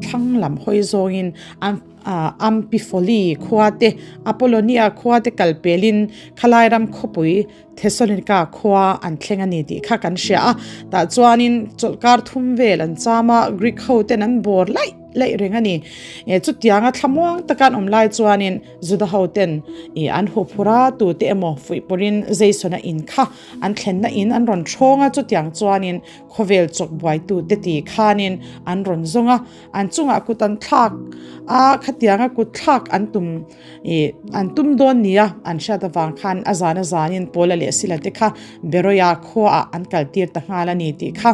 thlang lam hawi zawngin Amphipoli khua te, Apollonia khua te kal pelin khalai ram khawpui Thessalonika khua an thleng a ni tih kha kan hria a. Tah chuanin chawlhkar thum vel an cham a, Greek ho ten an bawr laih laih reng a ni. Chutianga thlamuang taka an awm lai chuanin Juda ho ten an huphur a, tute emaw fuihpawrhin Jason-a in kha an thlenna in an rawn thawng a, chutiang chuanin khawvel chawk buaitute ti khanin an rawn zawng a, an chungah kut an thlak a, khatianga kut thlak an tum ih an tum dawn nia an hriat avang khan a zan a zanin Paula leh Sila te kha Beroia khuaah an kal tir ta nghal a ni tih kha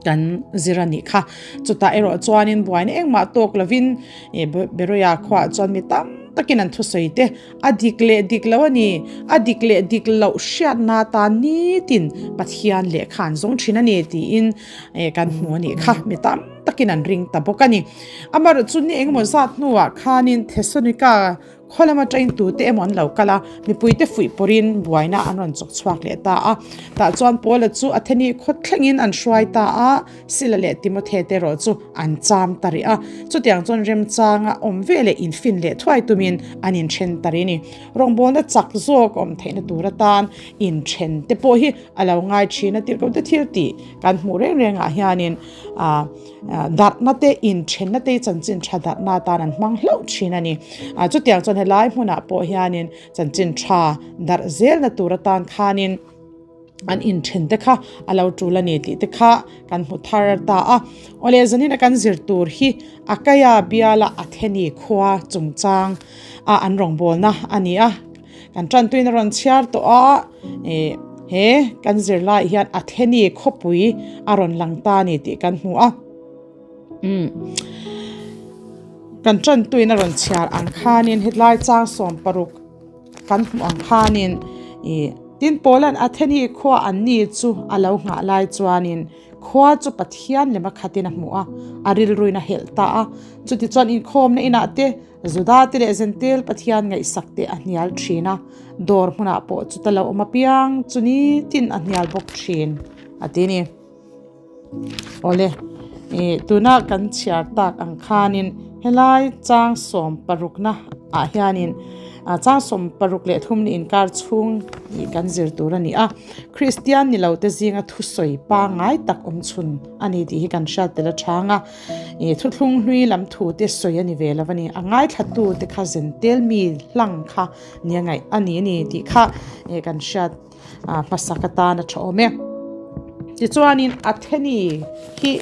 kan zir a nih kha. Chutah erawh chuanin buaina engmah tawk lovin ih Beroia khuaah chuan mi tam takin an thusawi te A dik leh dik lo a ni. A dik leh dik loh hriatna atan nitin Pathian lehkha an zawng thin a ni tiin kan hmu a nih kha. Mi tam takin an ring ta bawk a ni. Amaherawh chu ni engemaw zat hnuah khanin Thessalonika khaw lama train tute emaw an lo kal a, mipuite fuih pawrin buaina an rawn chawk chhuak leh ta a. Tah chuan Paula chu Atheni khaw thlengin an hruai ta a. Sila leh Timothy te erawh chu an cham ta rih a, chutiang chuan remchanga awm ve leh infin leh thuai tumin an inthen ta rih a ni. Rawngbawlna chak zawk awm theihna tur atan inthen te pawh hi a lo ngai thin a, tirhkoh te thil tih kan hmuh reng rengah hianin darhna te inthenna te chanchin tha darhna atan an hmang hlauh thin a ni. Chutiang chuan helai hmunah pawh hianin chanchin tha darh zelna tur atan khanin, an inthen te kha a lo tul a ni tih te kha kan hmu thar ta a. Awle zanin a kan zir tur hi Akaia biala Atheni khua chungchang a an rawngbawlna a ni a. Kan tantuin a rawn chhiar tawh a, ih he kan zir lai hian Atheni khawpui a rawn lang ta a ni tih kan hmu a. Umm kan tantuin a rawn chhiar ang khanin hetlai chang 16 Kan hmuh ang khanin ih tin Paula'n Atheni khua an ni chu a lo nghah lai chuanin khua chu Pathian lema khatin a hmuh a, a rilruin a helh ta a. Chutichuan inkhawmna inah te Juda te leh Zentel Pathian ngaihsak te a hnial thin a, dawr hmunah pawh chuta lo awm apiang chu nitin a hnial bawk thin a ti ni. Awle, ih tuna kan chhiar tak ang khanin helai chang 16na ah hianin ah chang 63 ni inkar chhung ih kan zir tur a ni a. Kristian ni lo te zinga thusawi pangngai tak awm chhun a ni tih hi kan hriat tel a chang a. Ih thuthlung hlui lam thu te sawi a ni ve lo a ni. A ngaithlatu te kha zen tel mi hlang kha nia ngaih a ni a ni tih kha ih kan hriat. hmasak atan a tha awm e. Tichuanin Atheni hi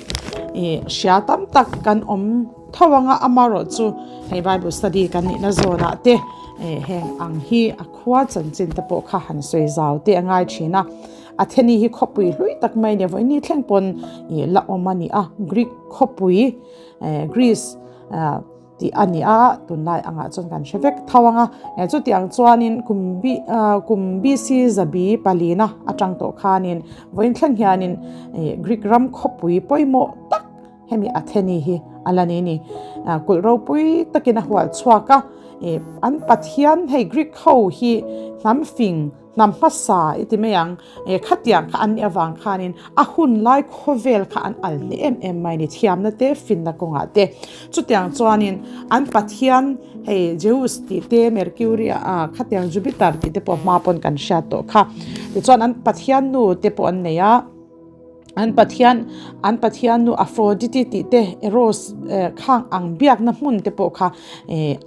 ih hria tam tak kan awm tho ang a, amaherawh chu hei Bible study kan nihna zawnah te ih heng ang hi a khua chanchin te pawh kha han sawi zau te a ngai thin a. Atheni hi khawpui hlui tak mai a ni a, vawiin thleng pawn ih la awm a ni a, Greek khawpui eh Greece ah. Tih a ni a, tunlai angah chuan kan hre vek tho ang a. Chutiang chuanin kum bi kum BC zabi palina atang tawh khanin vawiin thleng hianin Greek ram khawpui pawimawh tak hemi Atheni hi a la ni a ni. Kulh ropui takin a hual chhuak a, an pathian hei Greek ho hi hnam fing Hnam hmasa i ti mai ang, e khatiang kha an nih avang khanin a hun lai khawvel kha an al hle em em mai a ni, thiamna te finna kawngah te. Chutiang chuanin an pathian hei Zeus tih te, Mercury ah khatiang Jupiter tih te pawh hma pawn kan hriat tawh kha. Tichuan an pathian nu te pawh an nei a. An Pathian, an Pathian nu Aphrodite tih te, Eros khang ang biakna hmun te pawh kha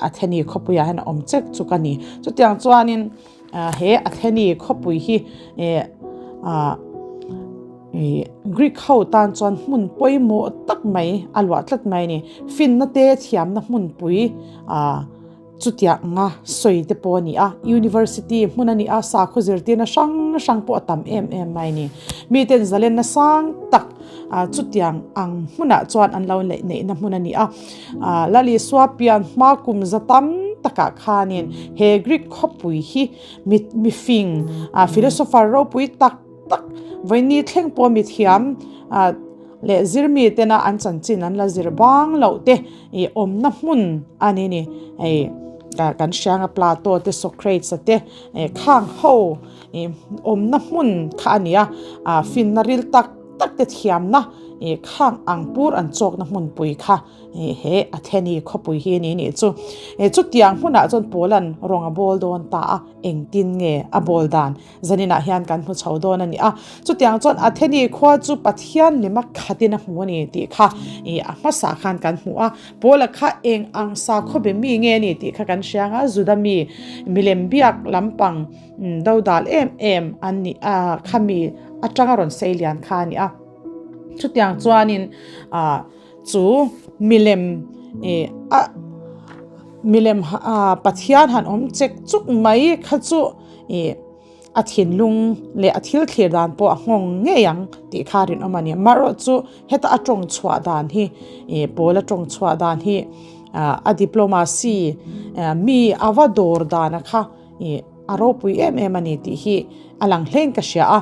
Atheni khawpuiah hian a awm chek chuk a ni. Chutiang chuanin he Atheni khawpui hi Greek ho tan chuan hmun pawimawh tak mai a luah tlat mai a ni. Finna te thiamna hmunpui Chutiang anga sawi te pawh a ni a, University hmun a ni a, sakhaw zirtirna hrang hrang pawh a tam em em mai a ni. Miten zalenna sang tak chutiang ang hmunah chuan an lo neihna hmun a ni a. Lalisua pian hma kum za tam takah khanin he Greek khawpui hi mifing, philosopher ropui tak tak, vawiin thleng pawh mithiam leh zirmi tena an chanchin an la zir bang loh te, Ih awmna hmun a ni ni hei kan hrianga Plato te Socrates a te khang ho ih awmna hmun kha a ni a, ah finna ril tak tak te thiamna Khang ang pur an chawkna hmunpui kha he Atheni khawpui hi a ni nih chu. Chutiang hmunah chuan Paula'n rawng a bawl dawn ta a, engtin nge a bawl dan zaninah hian kan hmu chho dawn a ni a. Chutiang chuan Atheni khua chu Pathian lema khatin a hmu a ni tih kha a hmasa khan kan hmu a. Paula kha eng ang sakhaw be mi nge a ni tih kha kan hria ang a, Juda mi milem biak lampang dodal em em an ni a, khami atanga rawn sei lian kha a ni a. Chutiang chuanin ah chu milem ih a milem ah Pathian han awm chek chuk mai kha chu ih a thinlung leh a thil thlir dan pawh a nghawng ngei ang tih kha rinawm a ni. Amaherawh chu heta a tawng chhuah dan hi ih pawl a tawng chhuah dan hi ah a diplomacy mi a va dawr dana kha ih a ropui em em a ni tih hi a lang hlein ka hria a.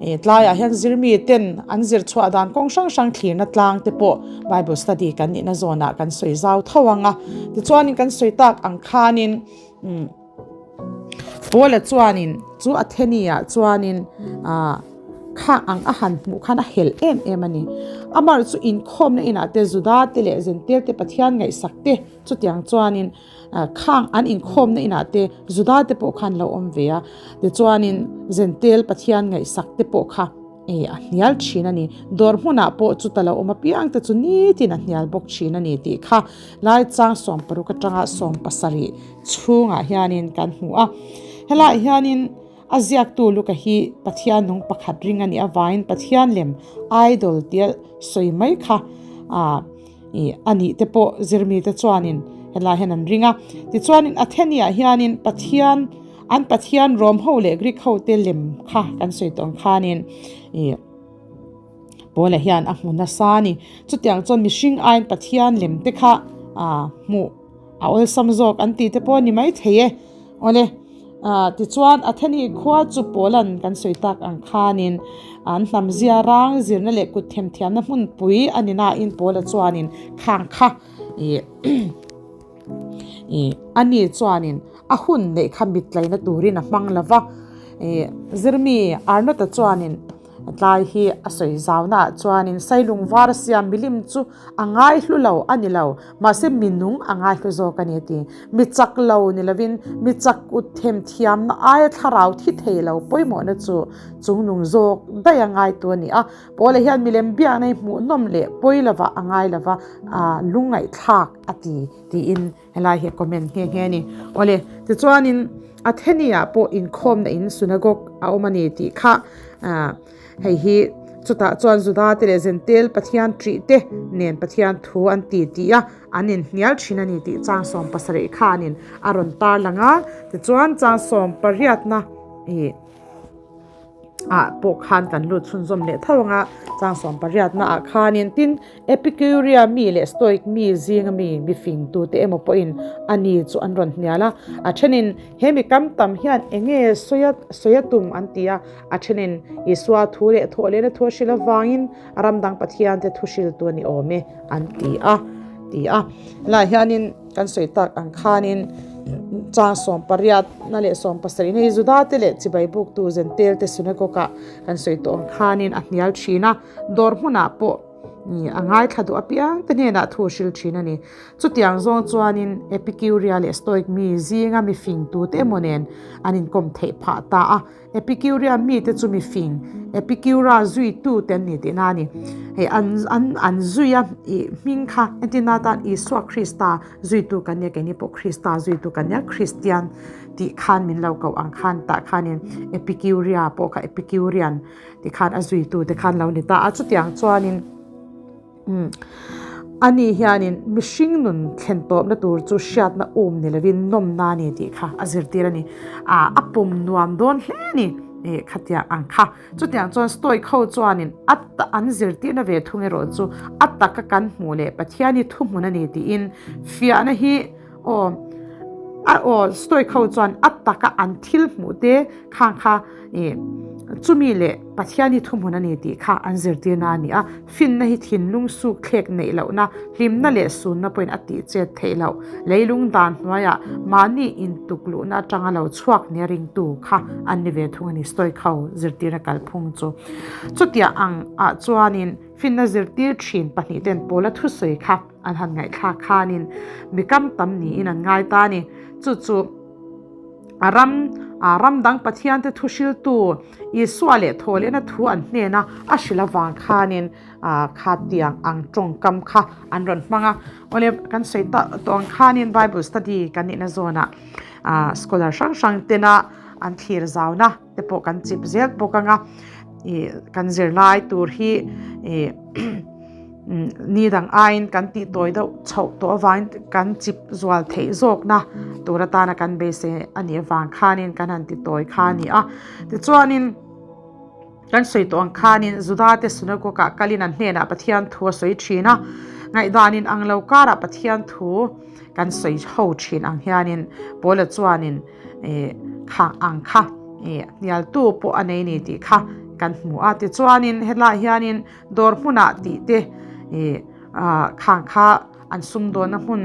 Tlaiah hian zirmi ten an zir chhuah dan kawng hrang hrang thlirna tlang te pawh Bible study kan nihna zawnah kan sawi zau tho ang a. Tichuanin kan sawi tak ang khanin Paula chuanin chu Atheni-ah chuanin khang ang a han hmuh khan a helh em em a ni. Amar chu inkhawmna inah te Juda te leh Zentel te Pathian ngaihsak te chutiang chuanin Khang an inkhawmna inah te Juda te pawh khan lo awm ve a, tichuanin Zentel Pathian ngaihsak te pawh kha a hnial thin a ni. Dawr hmunah pawh chuta lo awm apiang te chu nitin a hnial bawk thin a ni tih kha lai chang 60 atanga 70 chhungah hianin kan hmu a. Helaiah hianin a ziaktu Luka hi Pathian nung pakhat ring a nih avangin Pathian lem idol tia sawi mai kha Ih, a nih te pawh zirmi te chuanin helai hian an ring a. Tichuanin Athenia hianin Pathian, an Pathian Rom ho leh Greek ho te lem kha kan sawi tawh ang khanin ih, Paula hian a hmu nasa a ni. Chutiang chuan mihring aiin Pathian lem te kha ah hmuh A awlsam zawk an tih te pawh a ni maithei e. Awle, tichuan Atheni khua chu Paula'n kan sawi tak ang khanin an hnam zia rang zirna leh kut themthiamna hmunpui a ni nain Paula chuanin khang kha ih ih a ni chuanin a hun neih kha mitlaina turin a hmang lo va. Ih zirmi Arnott-a chuanin Tlai hi a sawi zaunaah chuanin Sailung var a siam milim chu a ngaihlu lo a ni lo, mahse minung a ngaihlu zawk a ni a ti. Mi chak lo ni lovin mi chak kut themthiamna aia thlarau thi thei lo pawimawhna chu chungnung zawk daih a ngaitu a ni a. Paula hian milem biakna hi hmuhnawm leh pawi lovah a ngai lova, lungngaihthlak a ti tiin Helai hi a comment nghe nghe a ni. Awle, tichuanin Atheni-ah pawh inkhawmna in synagogue a awm a ni tih kha hei hi chutah chuan Juda te leh Zentel Pathian ṭih te nen Pathian thu an ti tih a, an inhnial ṭhin a ni tih chang 70 khanin a rawn tarlang a. Tichuan chang sawmpariatna ih. ah pawh khan kan lut chhunzawm leh tho ang a, chang 18 ah khanin tin Epicuria mi leh Stoic mi zinga mi mifing tute emaw pawhin a ni chu an rawn hnial a, a thenin he mi kam tam hian eng nge sawi a sawi a tum an ti a, a thenin Isua thu leh thawh lehna thu a hrilh avangin ram dang Pathian te thu hriltu a ni awm e an ti a ti a, helaiah hianin. Kan sawi tak ang khanin chang 18 na leh 17 na hi Juda te leh chibai buktu Zentel te synagogue-ah kan sawi tawh ang khanin a hnial thin a, dawr hmunah pawh a ngaithla duh apiang te hnenah thu a hril thin a ni. Chutiang zawng chuanin Epicuria leh Stoic mi zinga mifing tute emaw nen an inkawm theih phah ta a. Epicurean mite chu mifing, Epicura zuitu te an ni tihna a ni. Hei an an an zui a ih hming kha entirna atan Isua Krista zuitu kan nia keini pawh Krista zuitu kan nia Kristian tih khan min lo koh ang khan tah khanin Epicuria pawh kha Epicurean tih khan a zuitu te khan lo ni ta a chutiang chuanin Umm. Ani hianin mihring nun thlen tawpna tur chu hriatna um ni lovin nawmna a ni tih kha a zirtir a ni. Ah, a pawm nuam dawn hle a ni eh khatiang ang kha. Chutiang chuan Stoic ho chuanin a ta an zirtirna ve thung erawh chu a taka kan hmuh leh Pathian hi thuhmun a ni tiin fiahna hi aw a aw Stoic ho chuan a taka an thil hmuh te khang kha eh. Chumi leh Pathian hi thuhmun a ni tih kha an zirtirna a ni a, finna hi thinlung suk thlek neih lohna, hlimna leh sunna pawhin a tih chet theih loh. Leilung dan hnuaiah mahni intuk luhna atanga lo chhuak nia ringtu kha an ni ve thung a ni, Stoic ho zirtirna kalphung chu. Chutiang ang ah chuanin finna zirtir thin pahnihten Paula thusawi kha an han ngaihthlak khanin mi kam tam niin an ngai ta a ni. Chu chu. A ram, a ram dang Pathiante thu hriltu Isua leh Thawhlehna thu an hnena a hrilh avang khanin khatiang ang tawngkam kha an rawn hmang a. Awle, kan sawi ta tawh ang khanin Bible study kan nihna zawnah scholar hrang hrang tena an thlir zauna te pawh kan chip zel bawk ang a. Ih, kan zirlai tur hi ih ni dang aiin kan tih tawi deuh chhoh tawh avangin kan chip zual theih zawkna tur atana kan beisei a nih avang khanin kan han ti tawi kha a ni a. Tichuanin kan sawi tawh ang khanin Juda te synagogue ah kalin an hnenah Pathian thu a sawi thin a, ngaihdanin ang lo karah Pathian thu kan sawi ho thin ang hianin Paula chuanin ih khang ang kha ih hnialtu pawh a nei ni tih kha kan hmu a. Tichuanin helaiah hianin dawr hmunah tih te ih ah khang kha an sumdawnna hmun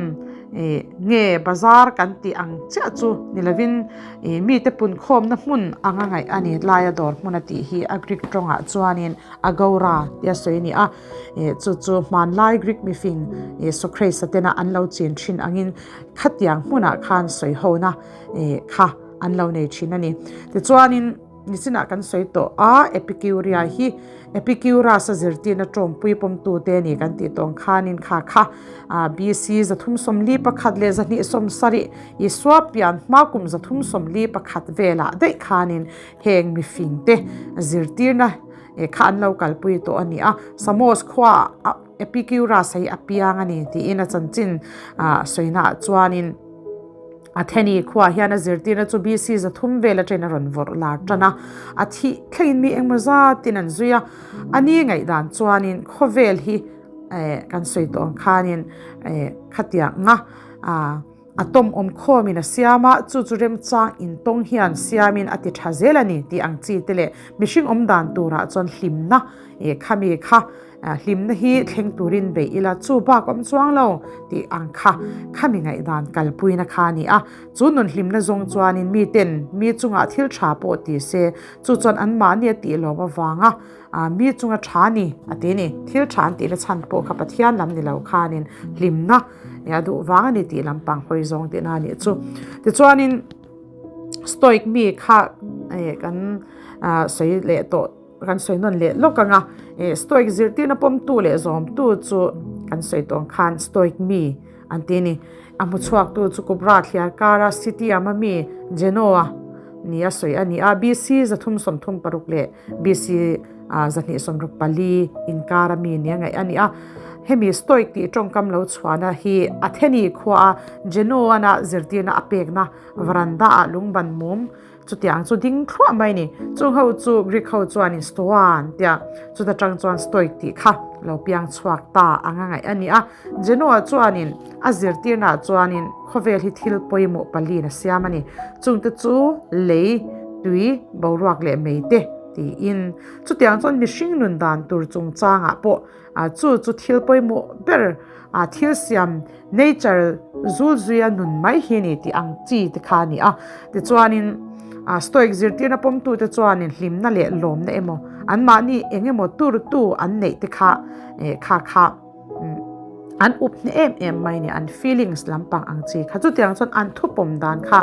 ih nge bazar kan tih ang chiah chu ni lovin ih mite punkhawmna hmun anga ngaih a ni. Laia dawr hmun a tih hi a Greek tawngah chuanin agora tia sawi a ni a, ih chu chu hmanlai Greek mifing ih Socrates-a tena an lo chin thin angin Khatiang hmunah khan sawihona kha an lo nei thin a ni. Tichuanin nichinah kan sawi tawh a, Epicuria hi Epicurus-a zirtirna tawngpui pawmtute a ni kan tih tawng khanin kha kha BC 341 leh 270 Isua pian hma kum 341 velah daih khanin heng mifingte zirtirna kha an lo kalpui tawh a ni a. Samos khuaah Epicurus hi a piang a ni tiin a chanchin sawinaah chuanin Atheni khuaah hian a zirtirna chu BC 300 vel atangin a rawn vawrh lar tan a, a thih thlengin mi engmaw zatin an zui a, a ni ngaihdan chuanin khawvel hi kan sawi tawh ang khanin khatianga A tawm awm khawmin a siam a, chu chu remchang intawng hian siamin a ti tha zel a ni tih ang chi te leh mihring awm dan turah chuan hlimna eh khami kha hlimna hi thleng turin beih ila chu bak awm chuang lo tih ang kha khami ngaihdan kalpuina kha a ni a. Chu nun hlimna zawng chuanin miten mi chungah thil tha pawh ti se chu chuan anmahni a tih lawm avanga A mi chunga tha ni a ti ni. Thil tha an tihna chhan pawh kha Pathian lam ni lo khanin hlimna a duh vang a ni tih lampang hawi zawng tihna a nih chu. Tichuanin Stoic mi kha kan sawi leh tawh kan sawi nawn leh lawk ang a. Stoic zirtirna pawmtu leh zawmtu chu kan sawi tawh ang khan Stoic mi an ti a ni. A hmu chhuaktu chu Kubra thliar kara Citium a mi Genoa nia sawi a ni a. BC 336 leh BC 264 inkara mi nia ngaih a ni a. Hemi Stoic tih tawngkam lo chhuahna hi Atheni khuaa Genoa-na zirtirna a pekna veranda-ah lungban mum Chutiang chu ding thluah mai ni. Chung ho chu Greek ho chuanin Stoa an tia, chuta tang chuan Stoic tih kha lo piang chhuak ta anga ngaih a ni a. Genoa chuanin a zirtirnaah chuanin khawvel hi thil pawimawh paliin a siam a ni. Chungte chu lei, tui, boruak leh mei te tiin. Chutiang chuan mihring nun dan tur chungchangah pawh Chu chu thil pawimawh ber a thil siam nature zul zuia nun mai hi a ni tih ang chi te kha a ni a. Tichuanin Stoic zirtirna pawmtute chuanin hlimna leh lawmna emaw anmahni eng emaw turtu an neih te kha kha kha an up hne em em mai a ni, an feelings lampang ang chi kha. Chutiang chuan an thupawm dan kha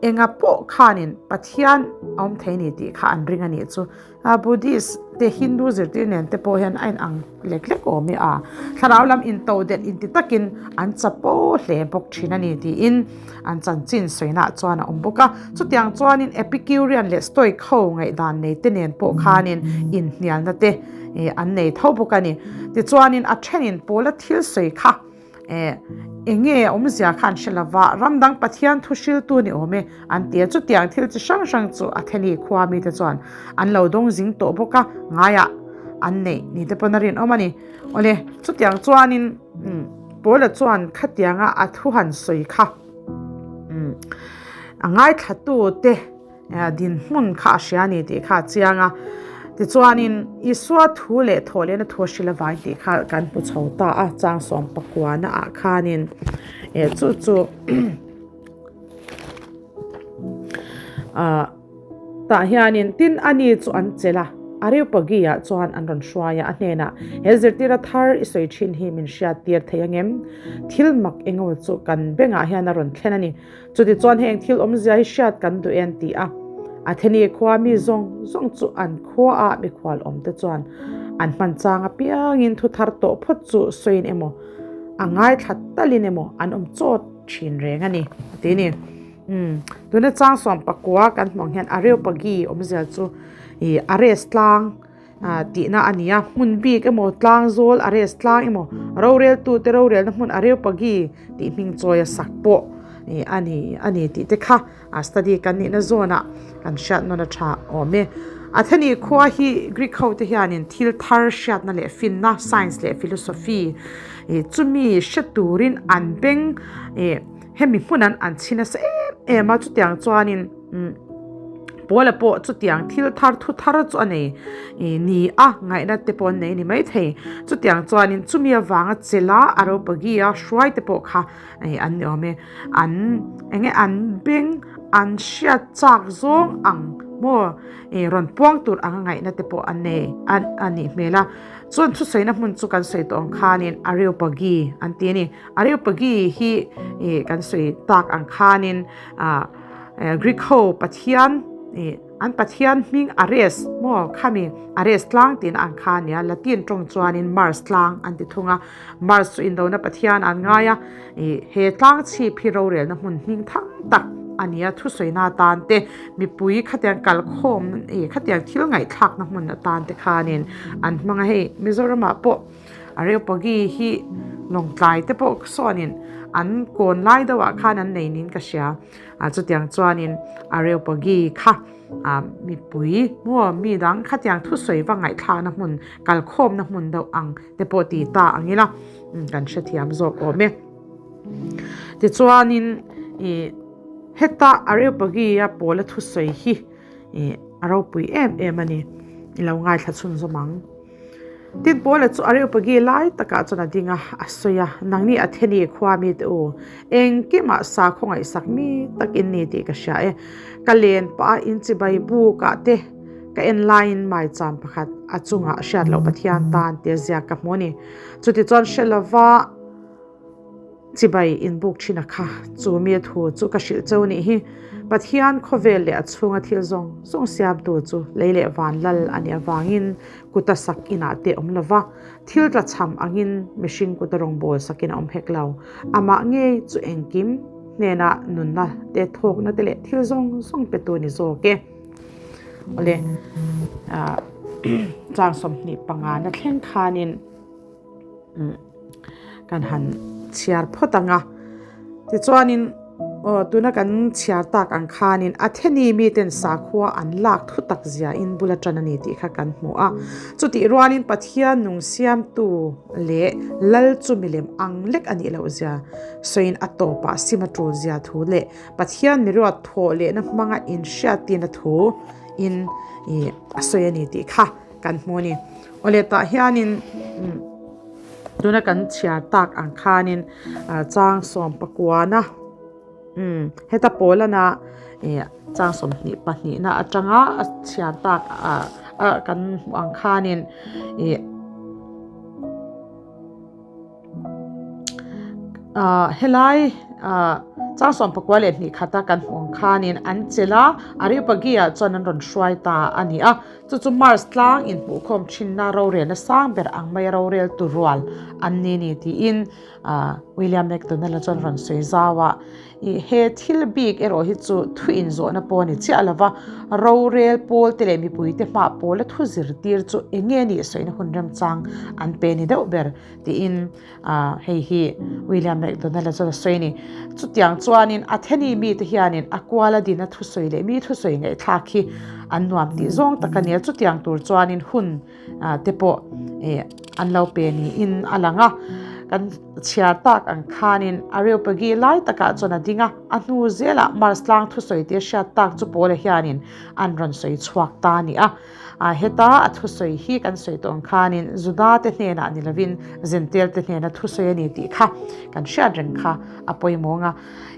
enga pawh khanin Pathian a awm thei a ni tih kha an ring a nih chu. A Buddhist te Hindu zirtir nen te pawh hian a inang lek lek awm e a, thlarau lam intodelh inti takin an chapo hle bawk thin a ni tiin an chanchin sawinaah chuan a awm bawk a. Chutiang chuanin Epicurean leh Stoic ho ngaihdan nei te nen pawh khanin inhnialna te an nei tho bawk a ni. Tichuanin a thenin Paula thil sawi kha Eh, enge awmzia kha an hre lova, ram dang Pathian thu hriltu ni awm e, an ti a. Chutiang thil chi hrang hrang chu Atheni khua mite chuan an lo dawng zing tawh bawk a, ngaiah an neih ni te pawn a rinawm a ni. Awle, chutiang chuanin Paula chuan khatianga a thu han sawi kha a ngaithlatute. Dinhmun kha a hria a ni tih kha a chiang a. Tichuanin, Isua thu leh thawhlehna thu a hrilh avangin tih kha kan hmu chho ta a, chang sawm pakuana ah khanin chu chu tah hianin tin a ni chu an chelh a, Areopagi ah chuan an rawn hruai a, a hnenah, He zirtira thar i sawi thin hi min hriat tir thei angem? Thil mak engemaw chu kan bengah hian a rawn thlen a ni. Chutichuan heng thil awmzia hi hriat kan duh e an ti a. Atheni khua mi zawng zawng chu an khuaah mikhual awmte chuan an hman chang apiangin thu thar tawh phawt chu sawiin emaw, a ngaithla talin emaw an awm chawt thin reng a ni, a ti ni. Umm, tuna chang sawm pakua kan hmuh ang hian Areopagi awmzia chu ih Ares tlang tihna a ni a, hmun bik emaw tlang zawl Ares tlang emaw roreltute rorelna hmun Areopagi tih hming chawi a sak pawh a ni a ni tih te kha a study kan nihna zawnah kan hriat nawn a tha awm e. Atheni khua hi Greek ho te hianin thil thar hriatna leh finna, science leh philosophy chumi hre turin an beng hemi hmunan an chhi nasa em em a, chutiang chuanin. Paula pawh chutiang thil thar thu thar chu a nei ni a, ngaihna te pawh an nei a ni maithei. Chutiang chuanin chumi avanga chela Areopagia hruai te pawh kha an ni awm e. An eng nge an beng an hriat chak zawng ang maw rawn puang tur anga ngaihna te pawh an nei a nih hmel a. Chuan thusawina hmun chu kan sawi tawh ang khanin Areopagi an ti a ni. Areopagi hi kan sawi tak ang khanin ah. Greek ho pathian an pathian hming Ares maw khami Ares tlang tiin an kha ania Latin tawng chuanin Mars tlang an ti thung a Mars chu indona pathian an ngai a he tlang chhip hi rorelna hmun hming thang tak ania thusawina atan te mipui khatiang kalkhawm khatiang thil ngaihthlakna hmun atan te khanin an hmang a hei Mizoramah pawh Areopagi hi Lawngtlai te pawh sawnin an kawn lai deuhah khan an nei niin ka hria. A chutiang chuanin Areopagi kha a mipui maw mi dang khatiang thusawi va ngaihthlakna hmun kalkhawmna hmun deuh ang te pawh ti ta ang ila kan hrethiam zawk awm e. Tichuanin ih heta Areopagi a pawla thusawi hi ih a ropui em em a ni. I lo ngaithla chhunzawm ang. Tin, Paula chu Areopagi lai takah chuan a ding a, a sawi a, Nangni Atheni khua mite u, engkimah sakhaw ngaihsak mi tak in ni tih ka hria e. Ka len pah a, in chibai bukah te ka en laiin maicham pakhat a chungah hriat loh Pathian tan tia ziak ka hmu a ni. Chutichuan hre lova Chibai inbuk thin a kha, chu mi thu chu ka hrilh cheu nih hi. Pathian khawvel leh a chhunga thil zawng zawng siamtu chu lei leh van lal a nih avangin kuta sak inah te awm lova, thil tla chham angin mihring kuta rawngbâwl sakin a awm hek lo. Amah ngei chu engkim hnenah nunna te, thawkna te leh thil zawng zawng petu ni zawk e. Awle, chang 25 na thleng khanin. Kan han chhiar phawt ang a, tichuanin aw tuna kan chhiar tak ang khanin Atheni miten sakhua an lak thu tak zia in bul atan a ni tih kha kan hmu a, chutih rualin Pathian nung siamtu leh lal chu milem ang lek a nih loh zia sawiin a tawpah sim a tul zia thu leh Pathian miruat thawh lehna hmanga inhriattina thu in ih a sawi a ni tih kha. Kan hmu a ni. Awle tah hianin tuna kan chhiar tak ang khanin chang sawm pakuana heta pawlana chang 22na atanga a chhiar tak kan hmuh ang khanin ih Ahh helai ahh chang 12 a kan hmuh ang khanin an chelh a, Areopagi-ah chuan an rawn hruai ta a ni a, chu chu Mars tlang inhmuhkhawm thinna rorelna sang ber ang maia rorel tu rual an ni ni tiin ahh William McDonald-a chuan rawn sawi zau a. Ih he thil bik erawh hi chu thu inzawhna pawh a ni chiah lo va, rorel pawl te leh mipuite hmah pawla thu zirtir chu eng nge nih sawina hun remchang an pe ni deuh ber tiin ah hei hi William McDonald-a chuan a sawi a ni. Chutiang chuanin Atheni mite hianin a kuala dina thusawi leh mi thusawi ngaihthlak hi an nuam tih zawng tak a ni a, chutiang tur chuanin hun ah te pawh ih an lo pe niin a lang a. Kan chhiar tak ang khanin Areopagi lai takah chuan a ding a, a hnu zelah Mars tlang thusawi te hriat tak chu Paula hianin an rawn sawi chhuak ta a ni a. Heta a thusawi hi kan sawi tawh ang khanin Juda te hnenah ni lovin Zentel te hnena thusawi a ni tih kha kan hriat reng kha a pawimawh ang a.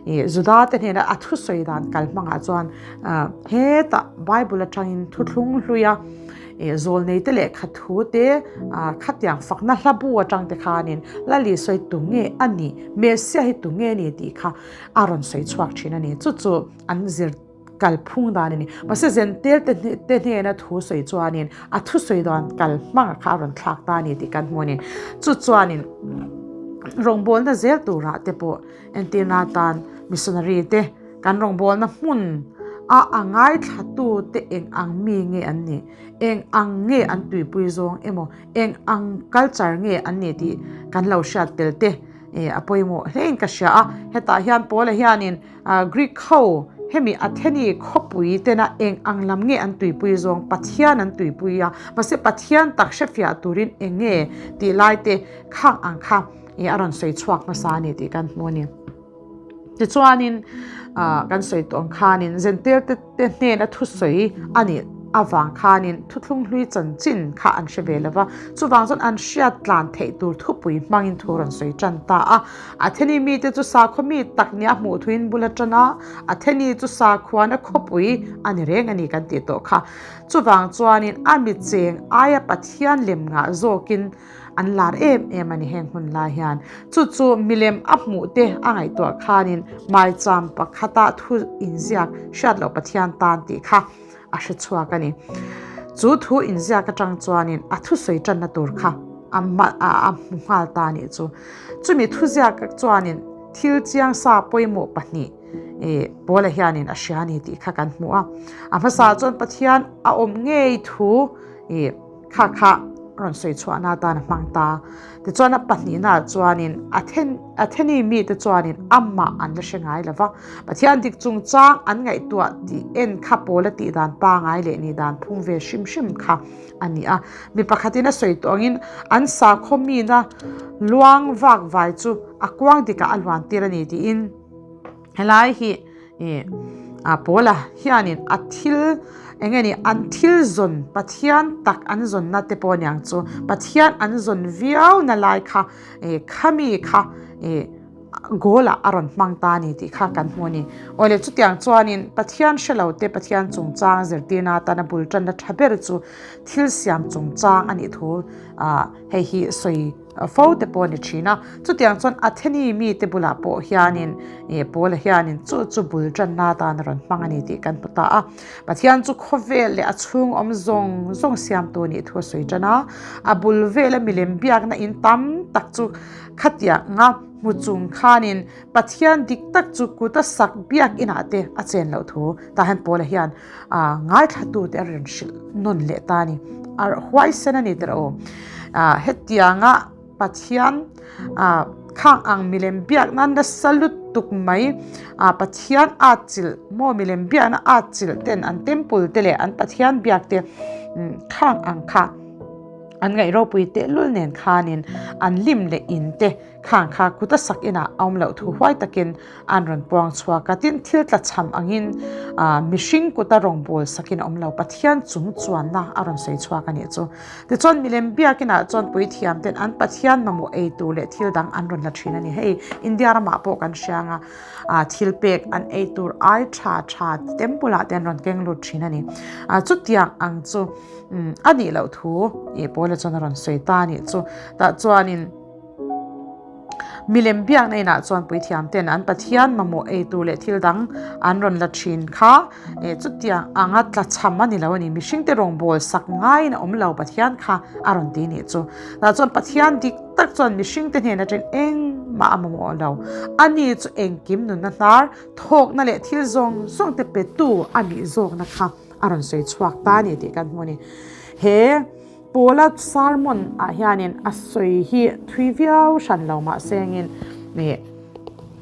Juda te hnena a thusawi dan kal hmangah chuan hetah Bible atangin thuthlung hluia Zawlnei te lehkha thu te khatiang fakna hla bu atang te khanin Lali sawi tu nge a nih, Messiah hi tu nge a ni tih kha a rawn sawi chhuak thin a ni. Chu chu an zir kal phung dan a ni. Mahse Zentel te te hnena thu sawi chuanin a thu sawi dan kal hmang kha a rawn thlak ta a ni tih kan hmu a ni. Chu chuanin rawngbawlna zel turah te pawh Entirna atan missionary te kan rawngbawlna hmun a a ngaithlatu te eng ang mi nge an nih, eng ang nge an tuipui zawng emaw, eng ang culture nge an nih tih kan lo hriat tel te a pawimawh hlein ka hria a. Hetah hian Paula hianin Greek ho hemi Atheni khawpui tena eng ang lam nge an tuipui zawng Pathian an tuipui a, mahse Pathian tak hrefiah turin eng nge tih lai te khang ang kha I a rawn sawi chhuak hmasa a ni tih kan hmu a ni. Tichuanin kan sawi tawh ang khanin Zentel te te hnena thusawi a nih avang khanin thuthlung hlui chanchin kha an hre ve lo va, chuvang chuan an hriat tlan theih tur thupui hmangin thu rawn sawi tan ta a. Atheni mite chu sakhaw mi tak nia hmuh thuin bul a tan a, Atheni chu sakhuana khawpui a ni reng a ni kan tih tawh kha. Chuvang chuanin a mi cheng aia Pathian lem ngah zawkin An lar em em a ni heng hun lai hian. Chu chu milem a hmuh te a ngaihtuah khanin maicham pakhata thu inziak hriat loh Pathian tan tih kha a hre chhuak a ni. Chu thu inziak atang chuanin a thusawi tanna tur kha a hmu nghal ta a nih chu. Chumi thuziak chuanin thil chiang sa pawimawh pahnih Paula hianin a hria a ni tih kha kan hmu a. A hmasa chuan Pathian a awm ngei thu Kha kha rawn sawi chhuahna atan a hmang ta. Tichuan a pahnihnaah chuanin Atheni mite chuanin amah an la hre ngai lo va. Pathian dik chungchang an ngaihtuah tih en kha Paula tih dan pangai leh nih dan phung ve hrim hrim kha a ni a. Mi pakhatin a sawi tawh angin an sakhaw mina luang vak vai chu a kuang dikah a luan tir a ni tiin helai hi I a Paula hianin a thil eng nge ni an thil zawn Pathian tak an zawnna te pawh aniang chu Pathian an zawn viau na lai kha i khami kha i goal ah a rawn hmang ta a ni tih kha kan hmu a ni. Awle chutiang chuanin Pathian hre lo te Pathian chungchang zirtirna atana bul tanna tha ber chu thil siam chungchang a nih thu ah hei hi sawi Fo te pawh a ni thin a, chutiang chuan Atheni mite bulah pawh hianin ih Paula hianin chu chu bul tanna atan a rawn hmang a ni tih kan hmu ta a. Pathian chu khawvel leh a chhung awm zawng zawng siamtu nih thu a sawi tan a, a bul vela milem biakna in tam tak chu khatianga hmu chung khanin Pathian dik tak chu kuta sak biak inah te a chen loh thu tah hian Paula hian a ngaithlatute a rawn hrilh nawn leh ta a ni. A huaisen a ni teh rawh u. Hetianga Pathian khang ang milem biakna nasa lutuk mai Pathian atchilh maw milem biakna atchilh ten an temple te leh an Pathian biak te khang ang kha an ngaih ropui tehlul nen khanin an lim leh in te Khang kha kut a sak inah a awm loh thu huai takin an rawn puang chhuak a, tin thil tla chham angin mihring kuta rawngbâwl sakin a awm lo, Pathian chung chuanna a rawn sawi chhuak a nih chu. Tichuan milem biakinah chuan puithiam ten an Pathian mamawh ei tur leh thil dang an rawn la thin a ni. Hei India ramah pawh kan hria anga thil pek an ei tur ai tha tha temple ah te an rawn keng lut thin a ni. Chutiang ang chu a nih loh thu Paula chuan a rawn sawi ta a nih chu. Tah chuanin. Milem biakna inah chuan puithiam ten an Pathian mamawh ei tur leh thil dang an rawn la thin kha chutiang anga tla chham a ni lo a ni. Mihringte rawngbâwl sak ngaiin a awm lo Pathian kha a rawn ti nih chu. Tah chuan Pathian dik tak chuan mihringte hnen atangin engmah a mamawh lo. Ani chu engkim nunna hnar, thawkna leh thil zawng zawng te petu a nih zawkna kha a rawn sawi chhuak ta a ni tih kan hmu a ni. He. Paula sermon ah hianin a sawi hi thui viau hran lo mah sengin ih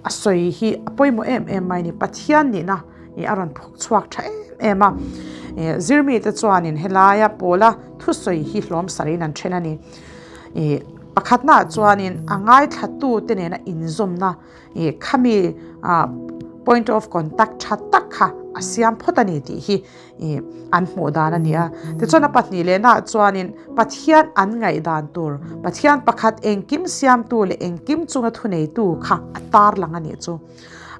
a sawi hi a pawimawh em em mai a ni. Pathian nihna ih a rawn phawk chhuak tha em em a. Ih zirmite chuanin helaia Paula thusawi hi hlawm sarhin an then a ni. Ih. Pakhatnaah chuanin a ngaithlatute nena inzawmna ih khami ah point of contact tha tak kha a siam phawt a ni tih hi ih an hmuh dan a ni a. Tichuan a pahnih lehnaah chuanin Pathian an ngaihdan tur Pathian pakhat engkim siamtu leh engkim chunga thuneitu kha a tarlang a nih chu.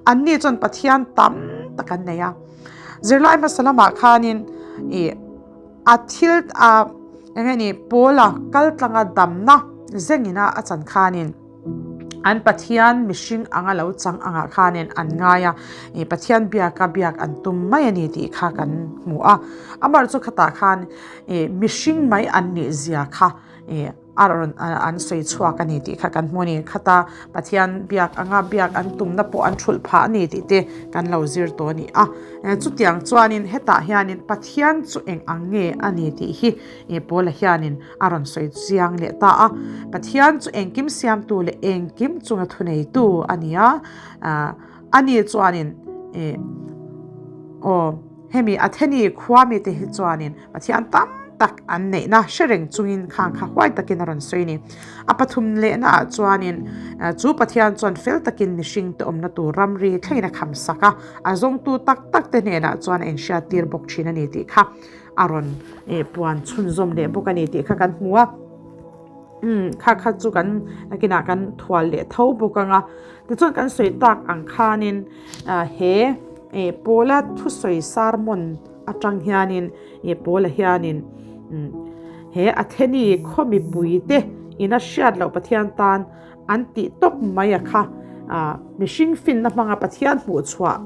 Anni chuan Pathian tam tak an nei a. Zirlai hmasa lamah khanin ih a thil a eng nge ni Paula kal tlanga damna zengina a chan khanin an Pathian mihring anga lo chang angah khanin an ngai a, ih Pathian biaka biak an tum mai a ni tih kha kan hmu a. Amaherawhchu chu khatah khan ih mihring mai an nih zia kha ih a rawn an sawi chhuak a ni tih kha kan hmu a ni. Khata Pathian biak anga biak an tumna pawh an thulh phah a ni tih te kan lo zir tawh a ni a. Chutiang chuanin hetah hianin Pathian chu eng ang nge a ni tih hi Paula hianin a rawn sawi chiang leh ta a. Pathian chu engkim siamtu leh engkim chunga thuneitu a ni a. Ani chuanin aw hemi Atheni khua mite hi chuanin Pathian tam tak an neihna hre reng chungin khang kha huai takin a rawn sawi a ni. A pathum lehnaah chuanin chu Pathian chuan fel takin mihringte awmna tur ramri thlengin a kham sak a, a zawngtu tak takte hnenah chuan a inhriattir bawk thin a ni tih kha a rawn puan chhunzawm leh bawk a ni tih kha kan hmu a. Umm kha kha chu kan nakinah kan thual leh tho bawk ang a. Tichuan kan sawi tak ang khanin he Paula thusawi sermon atang hianin ih Paula hianin he Atheni khaw mipuite ina hriat loh Pathian tan an tih tawp mai a kha ah mihring finna hmanga Pathian hmuh chhuah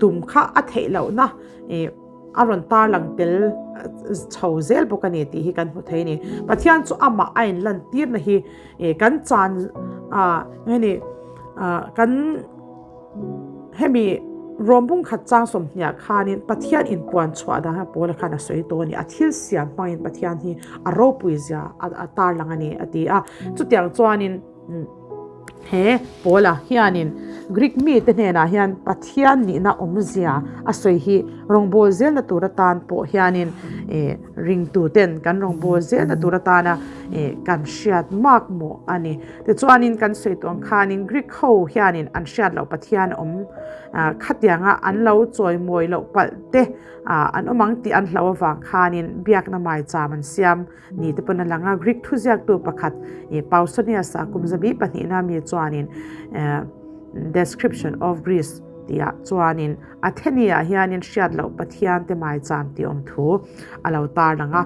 tum kha a theih lohna ih a rawn tarlang tel chho zel bawk a ni tih hi kan hmu thei a ni. Pathian chu amah a inlan tirna hi ih kan chan ah nge ni ah kan. Hemi Rawmbung khat chang sawmhniah khanin Pathian inpuan chhuah dan a Paula khan a sawi tawh a ni. A thil siam hmangin Pathian hi a ropui zia a tarlang a ni a ti a. Chutiang chuanin he Paula hianin Greek mite hnenah hian Pathian nihna awmzia a sawi hi rawngbâwl zelna tur atan pawh hianin ringtuten kan rawngbâwl zelna tur atana kan hriat makmawh a ni. Tichuanin kan sawi tawh ang khanin Greek ho hianin an hriat loh Pathian awm khatianga an lo chawimawi loh palh te an awm ang tih an hlauh avang khanin biakna maicham an siam ni te pawn a lang a. Greek thuziaktu pakhat Pausanias-a kum zabi pahnihna mi chuanin Description of Greece tihah chuanin Atheni-ah hianin hriat loh Pathian te maicham tih awm thu a lo tarlang a,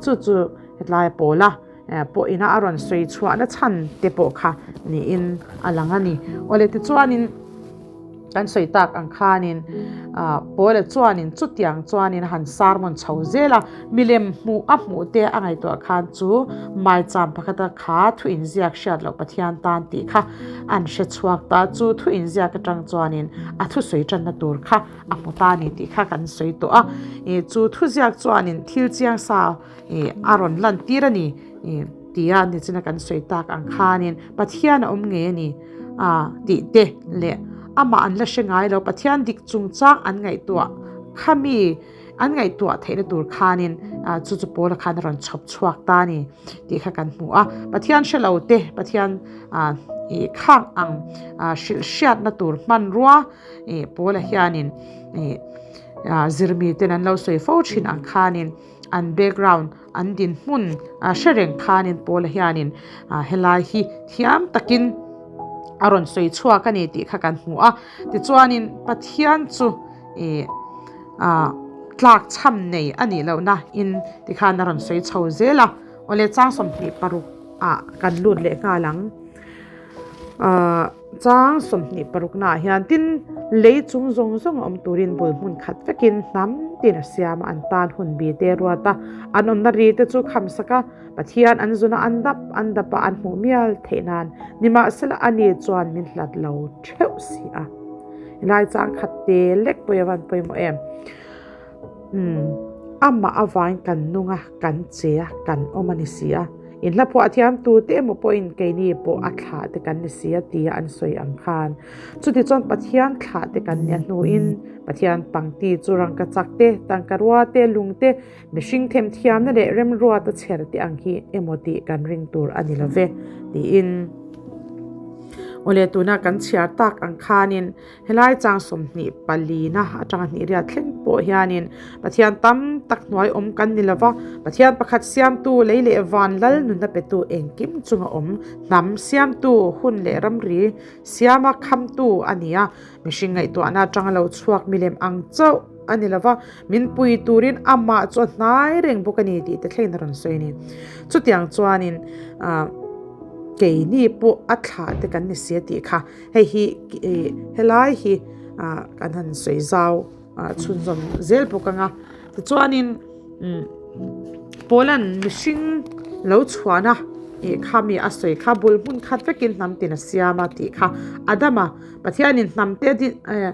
chu chu hetlai pawla Pawhina a rawn sawi chhuahna chhan te pawh kha niin a lang a ni. Awle tichuanin kan sawi tak ang khanin Paula chuanin chutiang chuanin a han sermon chho zel a, milem hmuh a hmuh te a ngaihtuah khan chu maicham pakhata kha thu inziak hriat loh Pathian tan tih kha an hre chhuak ta. Chu thu inziak atang chuanin a thusawi tanna tur kha a hmu ta a ni tih kha kan sawi tawh a. Chu thuziak chuanin thil chiang sa Ih a rawn lan tir a ni ih tia nichina kan sawi tak ang khanin Pathian a awm ngei a ni a tih te leh amah an la hre ngai lo Pathian dik chungchang an ngaihtuah khami an ngaihtuah theihna tur khanin chu chu Paula khan a rawn chhawp chhuak ta a ni tih kha kan hmu a Pathian hre lo te Pathian ih khang ang hrilh hriatna tur hmanrua ih Paula hianin ih zirmi ten an lo sawi fo thin ang khanin. An background, an dinhmun hre reng khanin Paula hianin helai hi thiam takin a rawn sawi chhuak a ni tih kha kan hmu a. Tichuanin Pathian chu ih tlak chham nei a nih lohna in tikhan a rawn sawi chho zel a. Awle chang 26 ah kan lut leh nghal ang. Chang 26 naah hian tin lei chung zawng zawng a awm turin bul hmun khat vekin hnam tin a siam a, an tan hun bi te ruat a, an awmna ri te chu kham sak a, Pathian an zuna an dap an dap a an hmuh mial theih nan nimahsela ani chuan min hlat lo theuh si a. Helai chang khat te lek pawh i van pawimawh em? Umm amah avangin kan nung a, kan che a, kan awm a ni si a. In hla phuah thiam tu te emaw pawhin keini pawh a thlah te kan ni si a tia an sawi ang khan. Chutichuan Pathian thlah te kan nia hnuin Pathian pangti chu rangka chak te, tangka rua te, lung te, mihring themthiamna leh remruata chher te ang hi emaw tih kan ring tur a ni lo ve tiin. Awle tuna kan chhiar tak ang khanin Helai chang 25 palina atanga hnih riat thleng pawh hianin Pathian tam tak hnuai awm kan ni lova, Pathian pakhat siamtu lei leh van lal nunna petu engkim chunga awm hnam siamtu hun leh ramri siama khamtu a ni a, mihring ngaihtuahna atanga lo chhuak milem ang chauh a ni lova, min pui turin amah chu a hnai reng bawk a ni tih te thlengin a rawn sawi a ni. Chutiang chuanin keini pawh a thlah te kan ni si a tih kha. Hei hi ih helai hi ah kan han sawi zau ah chhunzawm zel bawk ang a tichuanin umm Poland mihring lo chhuahna ih kha mi a sawi kha bul hmun khat vekin hnam tin a siam a tih kha Adama Pathianin hnam te a din eh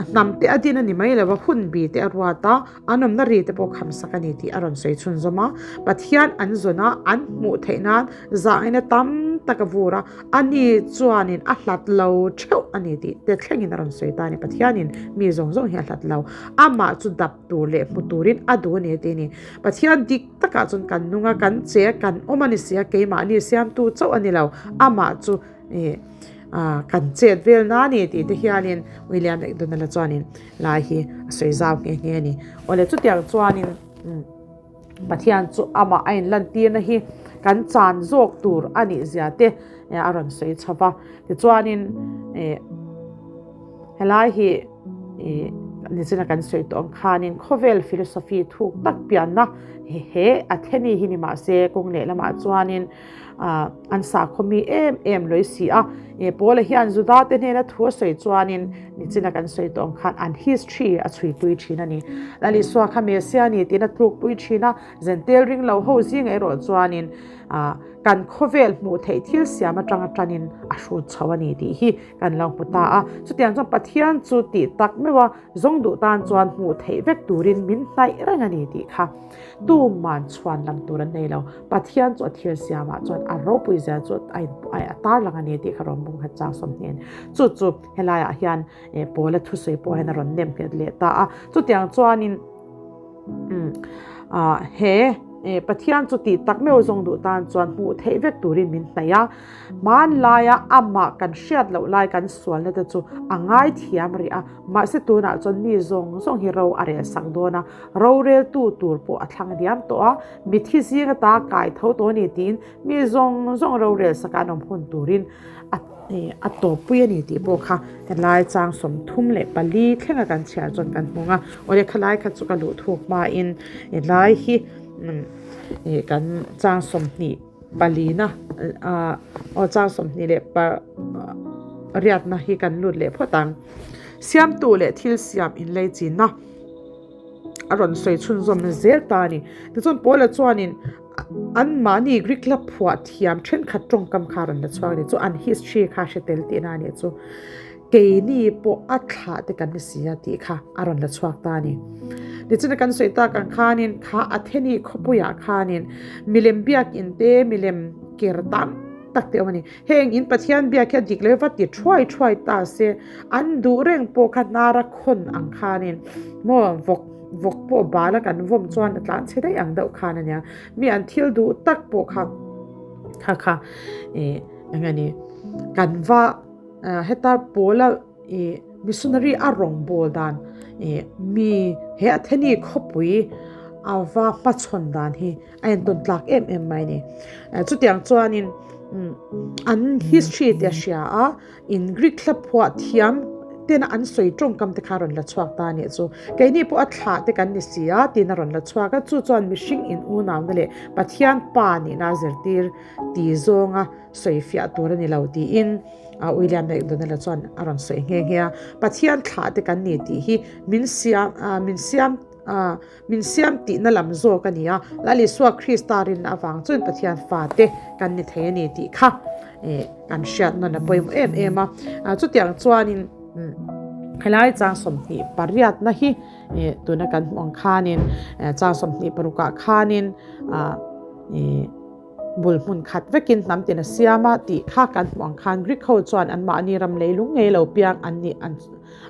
hnam te a din a ni mai lo a hun bi te a ruat a an awmna ri te pawh kham sak a ni tih a rawn sawi chhunzawm a Pathian an zawn a an hmuh theih nan zahngina tam tak a vur a Ani chuanin a hlat lo theuh a ni tih te thlengin a rawn sawi ta a ni. Pathianin mi zawng zawng hi a hlat lo. Amah chu dap tur leh hmu turin a duh a ni a ti a ni. Pathian dik takah chuan kan nung a, kan che a, kan awm a ni si a, keimahni siamtu chauh a ni lo. Amah chu ih kan chet vel na a ni tih te hianin William McDonald-a chuanin lai hi a sawi zau nghe nghe a ni. Awle chutiang chuanin. Pathian chu amah a inlantirna hi kan chan zawk tur a nih zia te a rawn sawi chho va. Tichuanin helai hi nichina kan sawi tawh ang khanin khawvel philosophy thuk tak pianna he Atheni hi ni mahse kawng lehlamah chuanin an sakhaw mi em em lawih si a. Paula hian Juda te hnena thu a sawi chuanin nichina kan sawi tawh ang khan an history a chhuipui thin a ni. Lal Isua kha Messiah a ni tiin a tlukpui thin a, Zentel ring lo ho zingah erawh chuanin kan khawvel hmuh theih thil siam atanga tanin a hrut chho a ni tih hi kan lo hmu ta a. Chutiang chuan Pathian chu tih tak meuh a zawng duh tan chuan hmuh theih vek turin min hnaih reng a ni tih kha tuman chhuan lam tur an nei lo. Pathian chu a thil siamah chuan a ropui zia chu a in a tarlang a ni tih kha rawn bung nghet chang 20 a ni. Chu chu helaiah hian Paula thusawi pawh hian a rawn nem nghet leh ta a. Chutiang chuanin he Pathian chu tih tak meuh zawng duh tan chuan hmuh theih vek turin min hnaih a. Hmanlaia amah kan hriat loh lai kan sualna te chu a ngaithiam rih a. Mahse tunah chuan mi zawng zawng hi ro a rel sak dawn a. Roreltu tur pawh a thlang diam tawh a. Mithi zing ata kai tho tawh a ni tiin mi zawng zawng rorel saka an awm hun turin a a tawppui a ni tih pawh kha helai chang 34 thlenga kan chhiar chuan kan hmung a. Awle khalai kha chu ka luh thuk hmain helai hi ih kan chang 20 palina aw chang 20 leh pariatna hi kan lut leh phawt ang. Siamtu leh thil siam inleichinna. a rawn sawi chhunzawm zel ta a ni. Tichuan Paula chuanin anmahni Greek hla phuah thiam thenkhat tawngkam kha a rawn la chhuak a ni. Chu an history kha a hre tel tihna a nih chu. Keini pawh a thlah te kan ni si a tih kha a rawn la chhuak ta a ni. Tichuan kan sawi tak ang khanin kha Atheni khawpuiah khanin milem biakin te milem ker tam tak te awm a ni. Heng in Pathian biak hi a dik leh va ti thuai thuai ta se, an duh reng pawh kha hnara khawn ang khanin maw vawk vawk pawh bala kan vawm chuan a tlan chhe daih ang deuh khan a nia. Mi an thil duh tak pawh kha kha kha ih eng a ni kan va heta pawla ih missionary a rawngbâwl dan ih mi he Atheni khawpui a va hmachhawn dan hi a entawn tlak em em mai a ni. Chutiang chuanin an history te a hria a, in Greek hla phuah thiam tena an sawi tawngkam te kha a rawn la chhuak ta a nih chu. Keini pawh a thlah te kan ni si a tiin a rawn la chhuak a, chu chuan mihring in unauna leh Pathian pa nihna a zirtir ti zawnga sawi fiah tur a ni lo tiin William McDonald-a chuan a rawn sawi nghe nghe a. Pathian thlah te kan ni tih hi min siam min siam Min siam tihna lam zawk a ni a, Lal Isua Krista rinna avang chuan Pathian fate kan ni thei a ni tih kha kan hriat nawn a pawimawh em em a. Chutiang chuanin helai chang 28na hi tuna kan hmuh ang khanin chang 26ah khanin. bul hmun khat vekin hnam tin a siam a tih kha kan hmuh ang khan Greek ho chuan anmahni ram leilung ngei lo piang an nih an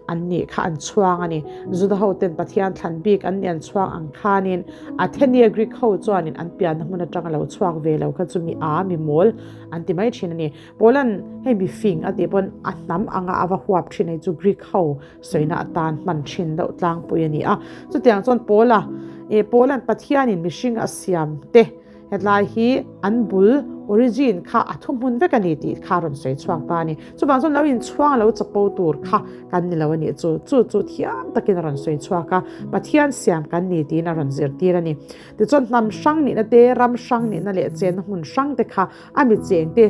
an nih kha an chhuang a ni. Juda ho ten Pathian thlan bik an nih an chhuang ang khanin Athenia Greek ho chuanin an pianna hmun atanga lo chhuak ve lo kha chu mi a mi mawl an ti mai thin a ni. Paulan hei mi fing a tih pawn a hnam anga a va huap thin hei chu Greek ho sawina atan hman thin deuh tlangpui a ni a. Chutiang chuan Paula eh Paula'n Pathianin mihring a siam te hetlai hi an bul origin kha a thuhmun vek a ni tih kha a rawn sawi chhuak ta a ni. Chuvang chuan lo inchhuang lo chapo tur kha kan ni lo a nih chu. Chu chu thiam takin a rawn sawi chhuak a, Pathian siam kan ni tiin a rawn zirtir a ni. Tichuan hnam hrang nihna te, ram hrang nihna leh chenna hmun hrang te kha a mi chengte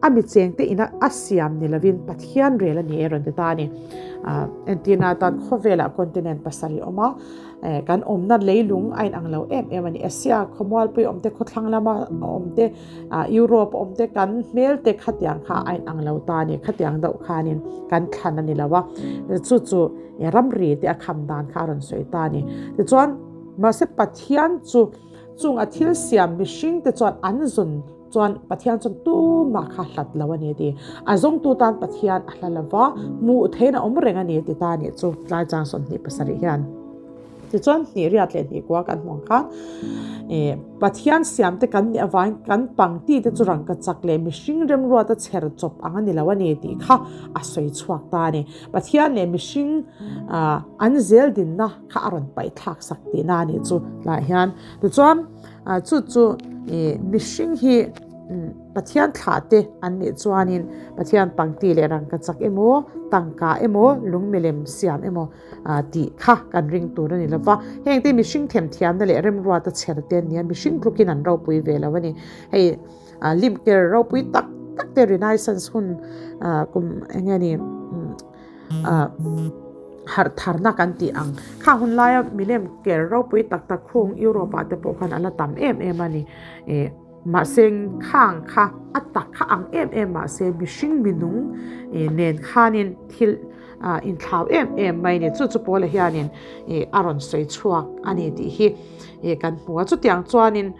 a mi chengte ina a siam ni lovin Pathian rel a ni e rawn ti ta a ni. Entirna atan khawvelah continent pasarih a awm a, kan awmna leilung a inang lo em em a ni. Asia khawmualpui awm te, khawthlang lama awm te, Europe awm te kan hmel te khatiang kha a inang lo ta a ni. Khatiang deuh khanin kan thlan a ni lo a, chu chu ramri te a kham dan kha a rawn sawi ta a ni. Tichuan mahse Pathian chu chung a thil siam mihring te chuan an zawn chuan Pathian chuan tumah kha hlat lo a ni a ti. A zawngtu tan Pathian a hla lova, hmuh theiin a awm reng a ni a ti ta a nih chu tlai chang 27 hian. Tichuan hnih riat leh hnih kua kan hmuh ang khan eh Pathian siam te kan nih avangin kan pangti te chu rangka chak leh mihring remruata chher chawp ang a ni lo a ni tih kha a sawi chhuak ta a ni. Pathian leh mihring ah an zel dinna kha a rawn paih thlak sak tihna a nih chu tlaiah hian. Tichuan chu chu ih mihring hi Pathian thlah te an nih chuanin Pathian pangti leh rangka chak emaw tangka emaw lung milem siam emaw tih kha kan ring tur a ni lo va. Heng te mihring themthiamna leh remruata chher te an ni a, mihring tlukin an ropui ve lo a ni. Hei limker ropui tak tak te Renaissance hun kum eng nge ni harh tharna kan tih ang. Khang hun laia milem ker ropui tak tak khung Europe ah te pawh khan a la tam em em a ni. Mahse khang kha a tak kha ang em em mahse mihring minung nen khanin thil inthlau em em mai ni. Chu chu Paula hianin a rawn sawi chhuak a ni tih hi kan hmu a. Chutiang chuanin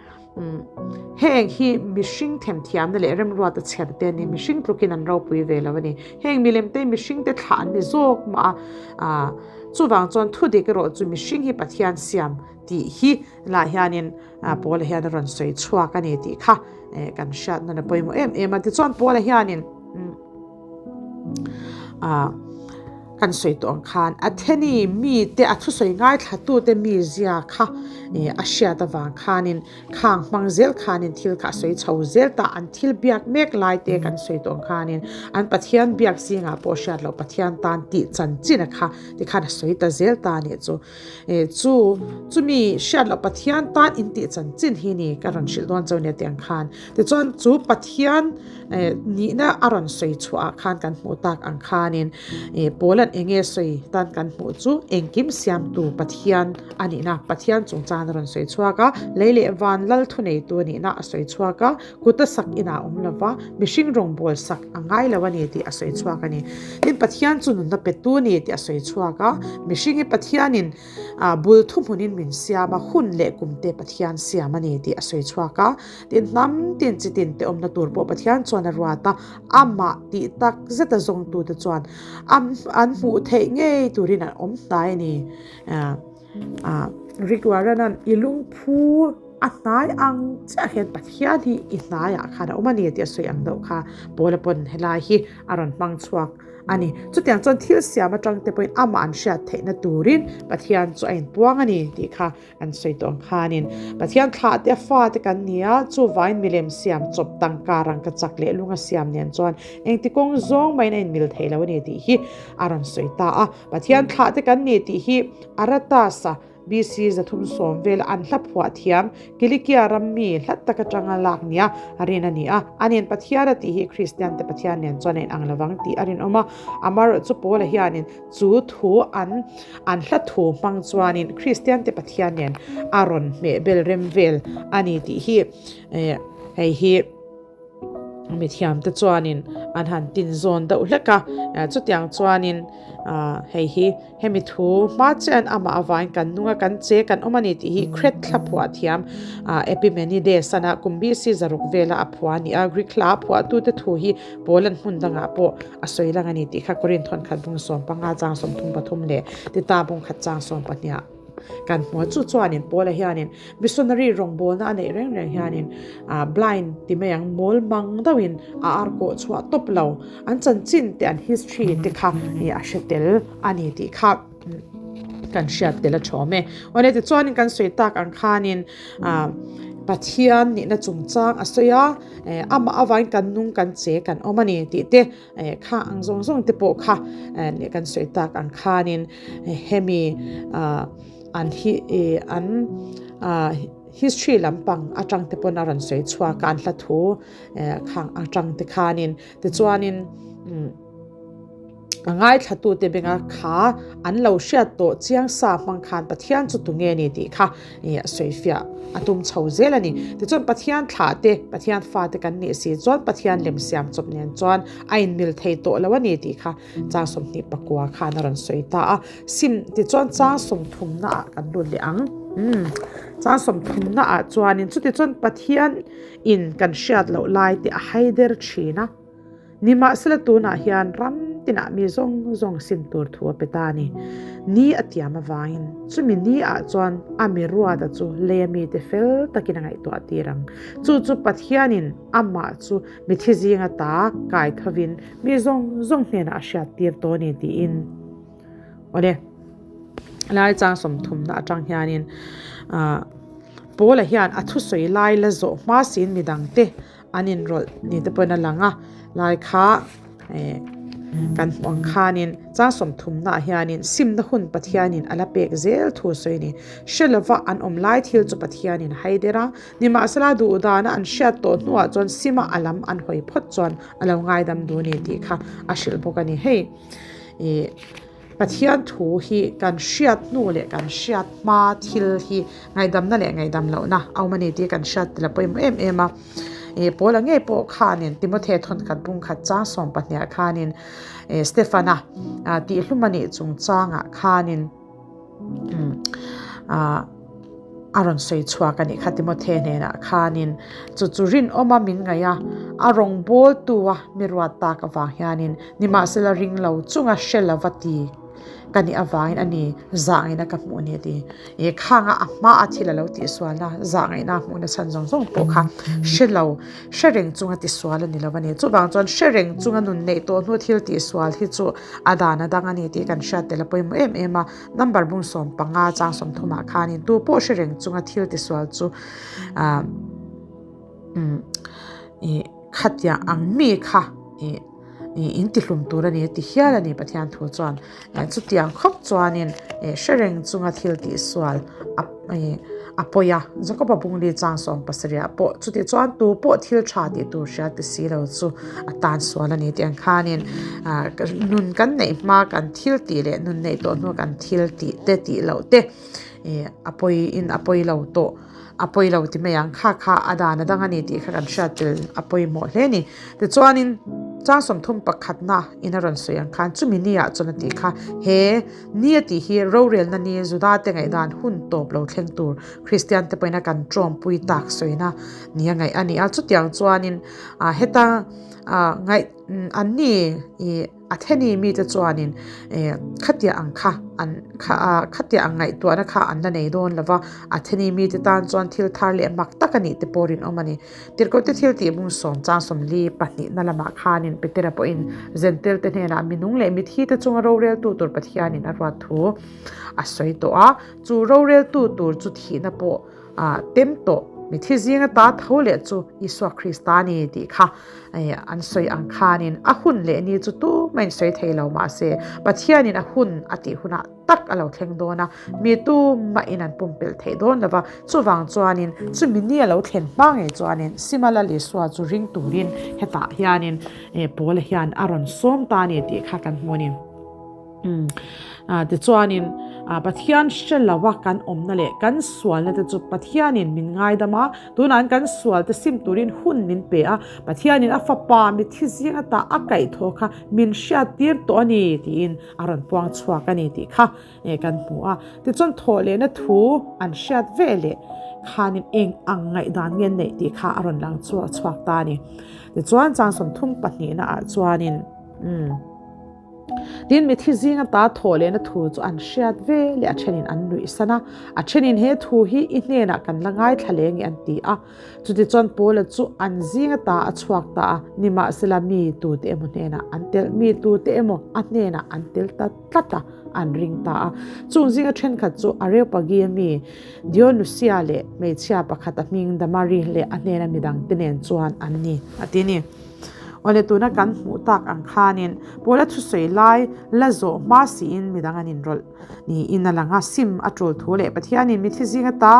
heng hi mihring themthiamna leh remruata chher te a ni. Mihring tlukin an ropui ve lo a ni. Heng milem te mihring te thlah an ni zawk mah a. Chuvang chuan thudik erawh chu mihring hi Pathian siam tih hi lah hianin Paula hian a rawn sawi chhuak a ni tih kha kan hriat nawn a pawimawh em em a. Tichuan Paula hianin kan sawi tawh ang khan Atheni mite a thusawi ngaithlatute mizia kha a hriat avang khanin khang hmang zel khanin thil kha a sawi chho zel ta. An thil biak mek lai te kan sawi tawh ang khanin an Pathian biak zingah pawh hriat loh Pathian tan tih chanchin a kha tikhan a sawi ta zel ta a nih chu. Chu, chumi hriat loh Pathian tan in tih chanchin hi ni ka rawn hrilh dawn chauh nia tih ang khan. Tichuan chu Pathian nihna a rawn sawi chhuah ah khan kan hmuh tak ang khanin Paula'n eng nge sawi tan kan hmuh chu engkim siamtu Pathian a nihna, Pathian chungchang a rawn sawi chhuak a, lei leh van lal thuneitu a nihna a sawi chhuak a, kuta sak inah a awm lo va, mihring rawngbâwl sak a ngai lo a ni tih a sawi chhuak a ni. Tin, Pathian chu nunna petu a ni tih a sawi chhuak a, mihring hi Pathianin bul thuhmunin min siam a, hun leh kumte Pathian siam a ni tih a sawi chhuak a. Tin, hnam tin chi tinte awmna tur pawh Pathian chuan a ruat a, amah tih tak zeta zawngtute chuan an hmuh theih ngei turin an awm hnai a ni. Rick Warren-a'n i lungphu a hnai ang chiah hian Pathian hi i hnaiah khan a awm a ni tih a sawi ang deuh kha Paula pawn helai hi a rawn hmang chhuak a ni. Chutiang chuan thil siam atang te pawhin amah an hriat theihna turin Pathian chu a inpuang a ni tih kha an sawi tawh ang khanin Pathian thlah te a fate kan ni a, chuvain milem siam chawp tangka rangka chak leh lunga siam nen chuan engti kawng zawng maiin a inmil thei lo a ni tih hi a rawn sawi ta a. Pathian thlah te kan ni tih hi Aratasa, BC 310 vela an hla phuah thiam Kilikia ram mi hlat tak atanga lak nia a rin a ni a. A nen Pathian a tih hi Kristian te Pathian nen chuan a inang lovang tih a rinawm a. Amaherawhchu Paula hianin chu thu an an hla thu hmang chuanin Kristian te Pathian nen a rawn hmehbel rem vel a ni tih hi hei hi. Mithiamte chuanin an han tin zawn deuh hlek a, chutiang chuanin hei hi hemi thu hma chiahin amah avangin kan nung a, kan che kan awm a ni tih hi Kret thla phuah thiam Epimenides ana kum BC zaruk vela a phuah a ni a, Greek hla a phuahtute thu hi Paulan hmun dangah pawh a sawi lang a ni tih kha Korinth thawnkhat bung 15 chang 33 leh Tita bung khat chang 12 kan hmu a, chu chuanin Paula hianin Missionary rawngbawlna a neih reng reng hianin blind ti mai ang mawl mang deuhin a ar kawh chhuah tawp lo, an chanchin te an history te kha a hre tel a ni tih kha kan hriat tel a thawm e. Awle tichuanin kan sawi tak ang khanin Pathian nihna chungchang a sawi a, amah avangin kan nung kan che kan awm a ni tih te kha ang zawng zawng te pawh kha kan sawi tak ang khanin hemi An hi an history lampang atang te pawn a rawn sawi chhuak a, an hla thu khang atang te khanin tichuanin a ngaithlatute benga kha an lo hriat tawh chiang sa hmang khan Pathian chu tunge ni tih kha a sawi fiah a tum chho zel a ni. Tichuan Pathian thlah te, Pathian fate kan nih si chuan Pathian lem siam chawp nen chuan a inmil thei tawh lo a ni tih kha Chang 29 khan a rawn sawi ta a, sim tichuan chang sawmthumna ah kan lut leh ang. Umm chang sawmthumna ah chuanin chutichuan Pathian in kan hriat loh lai te a hai der thin a, nimahsela tunah hian ram tinah mi zawng zawng sim tur thu a pe ta a ni. Ni a tiam avangin chumi ni ah chuan a mi ruata chu leia mite fel takin a ngaihtuah tir ang. Chu chu Pathianin amah chu mithi zinga ta kai thovin Mi zawng zawng hnenah a hriat tir tawh a ni tiin awle lai chang sawmthumna atang hianin ah Paula hian a thusawi lai la zawh hma siin midangte an inrawlh ni te pawhin a lang a lai kha eh kan hmuh ang khanin chang sawmthumna ah hianin simna hun Pathianin a la pek zel thu a sawi a ni hre lova an awm lai thil chu Pathianin a hai der a. Nimahsela duh dana an hriat tawh hnuah chuan sima a lam an hawi phawt chuan a lo ngaidam duh a ni tih kha a hrilh bawk a ni. Hei ih Pathian thu hi kan hriat hnu leh kan hriat hma thil hi ngaihdamna leh ngaihdam lohna a awm a ni tih kan hriat tel a pawimawh em em a. Ih Paula ngei pawh khanin Timothy thawnkhat bungkhat chang 12 khanin ih Stefana tihhlum a nih chungchangah khanin, A rawn sawi chhuak a nih kha Timothy hnenah khanin chu chu rinawma min ngaih a, a rawngbawltu a mi ruat tak avang hianin nimahsela ring lo chunga hre lova ti ka nih avangin a ni zahngaihna ka hmuh a ni a ti. Ih khanga a hmaa thil a lo tihsualna zahngaihna a hmuhna chhan zawng zawng pawh kha hre lo hre reng chunga tisual a ni lo a ni. Chuvang chuan hre reng chunga nun neih tawh hnu thil tihsual hi chu a dan a dang a ni tih kan hriat tel a pawimawh em em a. Number bung 15 chang 30 ah khanin tu pawh hre reng chunga thil tisual chu ah umm ih khatiang ang mi kha ih ih in tihlum tur a ni a ti hial a ni Pathian thu chuan. Chutiang khawp chuanin ih hre reng chunga thil tihsual a ih a pawi a, Jakoba bungli chang 17 ah pawh chuti chuan tu pawh thil tha tih tur hria ti si lo chu a tan sual a ni tih ang khanin ah nun kan neih hma kan thil tih leh nun neih tawh hnu kan thil tih te tih loh te ih a pawi in a pawi lo tawh a pawi lo ti mai ang kha kha a dan a dang a ni tih kha kan hriat tel a pawimawh hle a ni. Tichuanin chang 31 na in a rawn sawi ang khan chumi ni ah chuan a tih kha he Ni a tih hi rorelna ni Juda te ngaihdan hun tawp lo thleng tur Kristian te pawhin a kan tawmpui tak sawina ni a ngaih a ni a. Chutiang chuanin heta ngaih an ni ih Atheni mite chuanin khatia ang kha an khatia ang ngaihtuahna kha an la nei dawn lo va. Atheni mite tan chuan thil thar leh mak tak a nih te pawh rinawm a ni. Tirhkohte thil tih bung sawm chang 40 pahnihna lamah khanin Petera pawhin Zentelte hnenah minung leh mitthi te chunga roreltu tur Pathianin a ruat thu a sawi tawh a, chu roreltu tur chu thihna pawh tem tawh mitthi zinga ta tho leh chu Isua Krista a ni tih kha an sawi ang khanin a hun leh ni chu tumahin sawi thei lo mahse Pathianin a hun a tih hunah tak a lo thleng dawn a, mi tumahin an pumpelh theih dawn lo va, chuvang chuanin chumi ni a lo thlen hma ngei chuanin Simala Lisua chu ring turin hetah hianin Paula hian a rawn sawm ta a ni tih kha kan hmu a ni. Tichuanin. Pathian hre lova kan awmna leh kan sualna te chu Pathianin min ngaidam a, tunah kan sualte sim turin hun min pe a, Pathianin a fapa mitthi zing ata a kaihthawh kha min hriattir tawh a ni tiin a rawn puang chhuak a ni tih kha kan hmu a. Tichuan thawh lehna thu an hriat ve leh khanin eng ang ngaihdan nge an neih tih kha a rawn lang chhuak ta a ni. Tichuan chang 30 pahnihna ah chuanin umm. Tin, mithi zing ata thawh lehna thu chu an hriat ve leh a thenin an nuihsan a, a thenin he thu hi i hnenah kan la ngaithla leh nge an ti a. Chutichuan Paula chu an zing ata a chhuak ta a, nimahsela mi tute emaw hnenah an tel, mi tute emaw a hnenah an tel ta tlat a, an ring ta a. Chung zinga thenkhat chu Areopagi-a mi Dionusia leh hmeichhia pakhat a hming Damari leh a hnena midangte nen chuan an ni, a ti ni. Awle tuna kan hmuh tak ang khanin Paula thusawi lai la zawh hma siin midang an inrawlh niin a lang a, sim a tul thu leh Pathianin mithi zing ata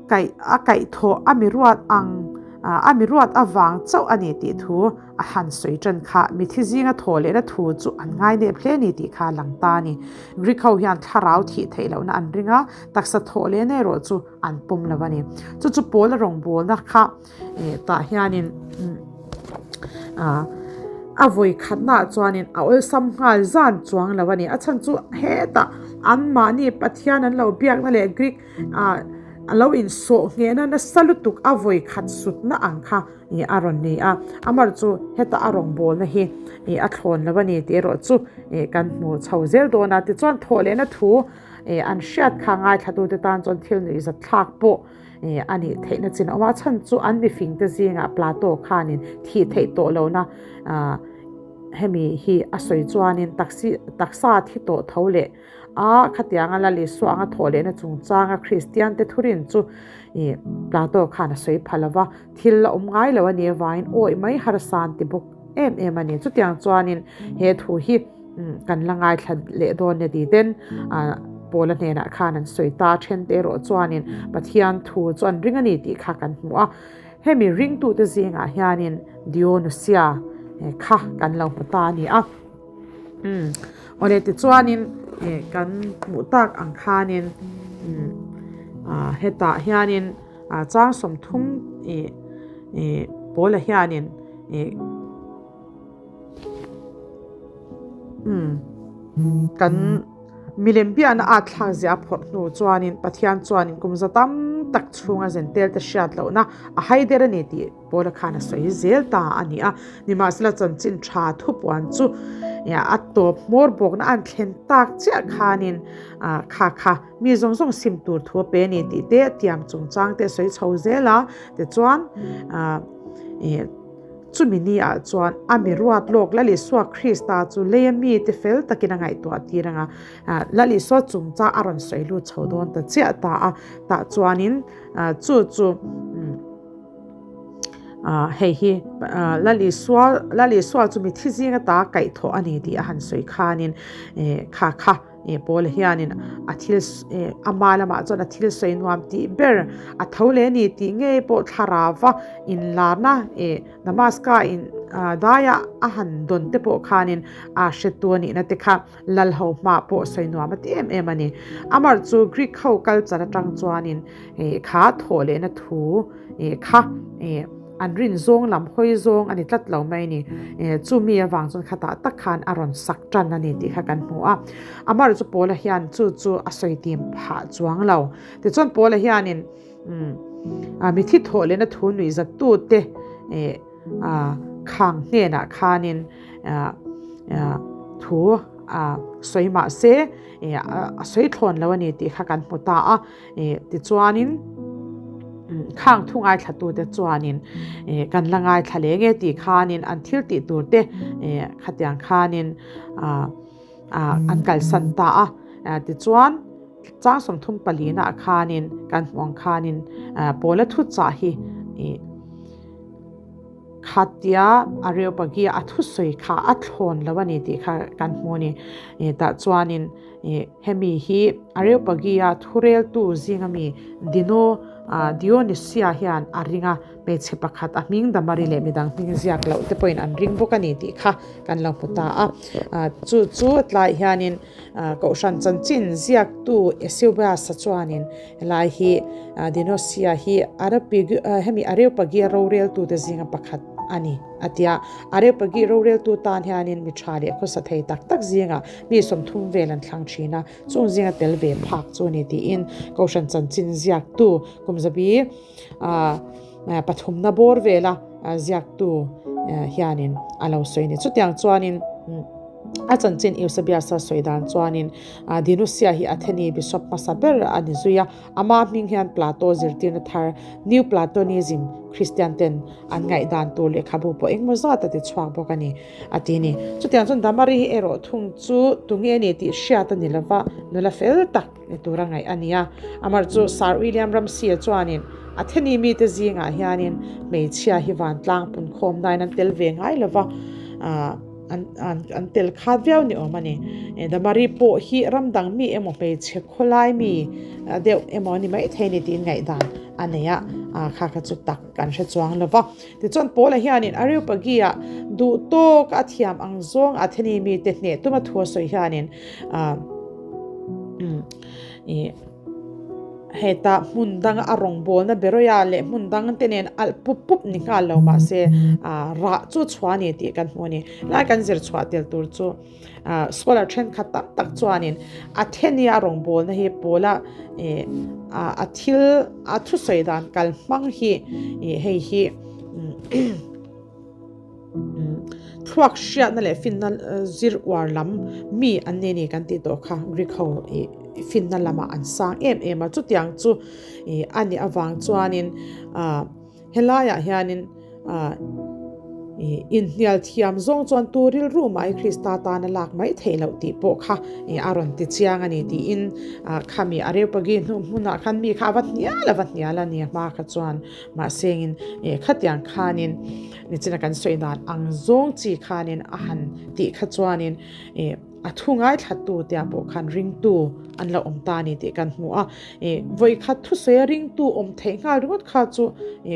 kaih a kaihthawh a mi ruat ang a mi ruat avang chauh a ni tih thu a han sawi tan kha mithi zinga thawh lehna thu chu an ngai nep hle ni tih kha a lang ta a ni. Greek ho hian thlarau thih theih lohna an ring a, taksa thawh lehna erawh chu an pawm lo a ni. Chu chu Paula rawngbawlna kha Tah hianin a vawi khatnaah chuanin a awlsam nghal zan chuang lo a ni. A chhan chu hetah anmahni Pathian an lo biakna leh Greek a lo insawh nghehna nasa lutuk a vawi khat sutna ang kha a rawn ni a. Amar chu heta a rawngbawlna hi a thlawn lo a ni tih erawh chu kan hmu chho zel dawn a. Tichuan thawhlehna thu an hriat kha ngaithlatute tan chuan thil nuihzat thlak pawh A nih theihna chin a awm a, a chhan chu an mifingte zingah Plato khanin thih theih tawh lohna hemi hi a sawi chuanin taksi taksa thi tawh tho leh a khatianga Lal Isua anga thawh lehna chungchanga Kristiante thurin chu Plato khan a sawi pha lo va, thil la awm ngai lo a nih avangin awih mai harsa an ti bawk em em a ni. Chutiang chuanin he thu hi. Kan la ngaithla leh dawn nia tih ten Paula hnenah khan an sawi ta a, then te erawh chuanin Pathian thu chu an ring a ni tih kha kan hmu a. Hemi ringtute zingah hianin Dionusia kha kan lo hmu ta a ni a. Awle tichuanin kan hmuh tak ang khanin hetah hianin chang 30 Paula hianin Kan milem biakna at thlak zia a phawrh hnu chuanin Pathian chuanin kum za tam tak chhunga zentel te hriat lohna a hai der a ni tih Paula khan a sawi zel ta a ni a. Nimahsela chanchin tha thupuan chu a tawp hmawr bawkna an thlen tak chiah khanin kha kha mi zawng zawng sim tur thu a pe a ni tih te tiam chungchang te a sawi chho zel a. Tichuan Chumi ni ah chuan a mi ruat lawk Lal Isua Krista chu leia mite fel takin a ngaihtuah tir ang a, Lal Isua chungchang a rawn sawi lut chho dawn ta chiah ta a, tah chuanin chu chu hei hi Lal Isua Lal Isua chu mithi zing ata kaihthawh a ni tih a han sawi khanin kha kha Paula hianin a thil ama lamah chuan a thil sawi nuam tih ber a tho leh a ni tih ngei pawh thlarauva inlarna Damaska in daia a han dawn te pawh khanin a hretu a nihna te kha Lalho hmaah pawh sawi nuam a ti em em a ni. Amar chu Greek ho culture atang chuanin kha thawh lehna thu kha An rin zawng lam hawi zawng a ni tlat lo mai ni. Chu mi avang chuan khatah tak khan a rawn sak tan a ni tih kha kan hmu a. Amar chu Paula hian chu chu a sawi tim phah chuang lo. Tichuan Paula hianin mithi thawh lehna thu nuihzattute khang hnenah khanin thu a sawi mah se a sawi thlawn lo a ni tih kha kan hmu ta a. Tichuanin khang thu ngaithlatute chuanin kan la ngaithla leh nge tih khanin an thil tih tur te khatiang khanin an kalsan ta a. Tichuan chang 34 nah khanin kan hmuh ang khanin Paula thuchah hi khatia Areopagia a thusawi kha a thlawn lo a ni tih kha kan hmu a ni. Tah chuanin. Hemi hi Areopagia thureltu zinga mi Dino Dionisia hian a ring a, hmeichhe pakhat a hming Damari leh midang hming ziak loh te pawhin an ring bawk a ni tih kha kan lo hmu ta a. Chu chu tlaiah hianin Kohhran chanchin ziaktu Eusebius-a chuanin helai hi Dionisia hi hemi Areopagi roreltute zinga pakhat a ni a ti a. Areopagi roreltu tan hianin mi tha leh khawsa thei tak tak zingah mi 30 vel an thlang thin a. Chung zinga tel ve phak chu ni tiin Kohhran chanchin ziaktu kum zabi pathumna bawr vela ziaktu hianin a lo sawi a ni. Chutiang chuanin a chanchin Eusebius-a sawi dan chuanin Dinusia hi Atheni bishop hmasa ber a ni zui a, ama hming hian Plato zirtirna thar New Platonism Christian ten an ngaihdan tur lehkhabu pawh engmaw zat a ti chhuak bawk a ni. A ti ni. Chutiang chuan Damari hi erawh thung chu tunge a ni tih hriat a ni lova, nula fel tak ni tura ngaih a ni a. Amar chu Sir William Ramsay-a chuanin Atheni mite zingah hianin hmeichhia hi vantlang punkhawm nain an tel ve ngai lova, an tel khat viau ni awm a ni. Damari pawh hi ram dang mi emaw hmeichhe khawlai mi deuh emaw a ni maithei ni tiin ngaihdan a nei a, kha kha chu tak kan hre chuang lova. Tichuan Paula hianin Areopagi-ah duh tawk a thiam ang zawng Atheni mite hneh tuma thu a sawi hianin heta hmun danga a rawngbawlna Beroia leh hmun dang te nen alh pup pup ni nghal lo mahse rah chu chhuah a ni tih kan hmu a ni. Lai kan zir chhuah tel tur chu scholar thenkhat tam tak chuanin Athenia rawngbawlna hi Paula a thil a thusawi dan kal hmang hi hei hi thluak hriatna leh finna zir uar lam mi an ni a ni kan tih tawh kha Greek ho finna lamah an sang em em a chutiang chu a nih avang chuanin Helaiah hianin inhnial thiam zawng chuan tu rilru mai Krista tana lak mai theih loh tih pawh kha a rawn ti chiang a ni tiin khami Areopagi hnu hmunah khan mi kha a va hnial a va hnial a ni a hma kha chuan mahsengin khatiang khanin nichina kan sawi dan ang zawng chi khanin a han tih kha chuanin A thu ngaithlattu tia pawh khan ringtu an lo awm ta a ni tih kan hmu a. Vawi khat thusawi a ringtu awm theih nghal ringawt kha chu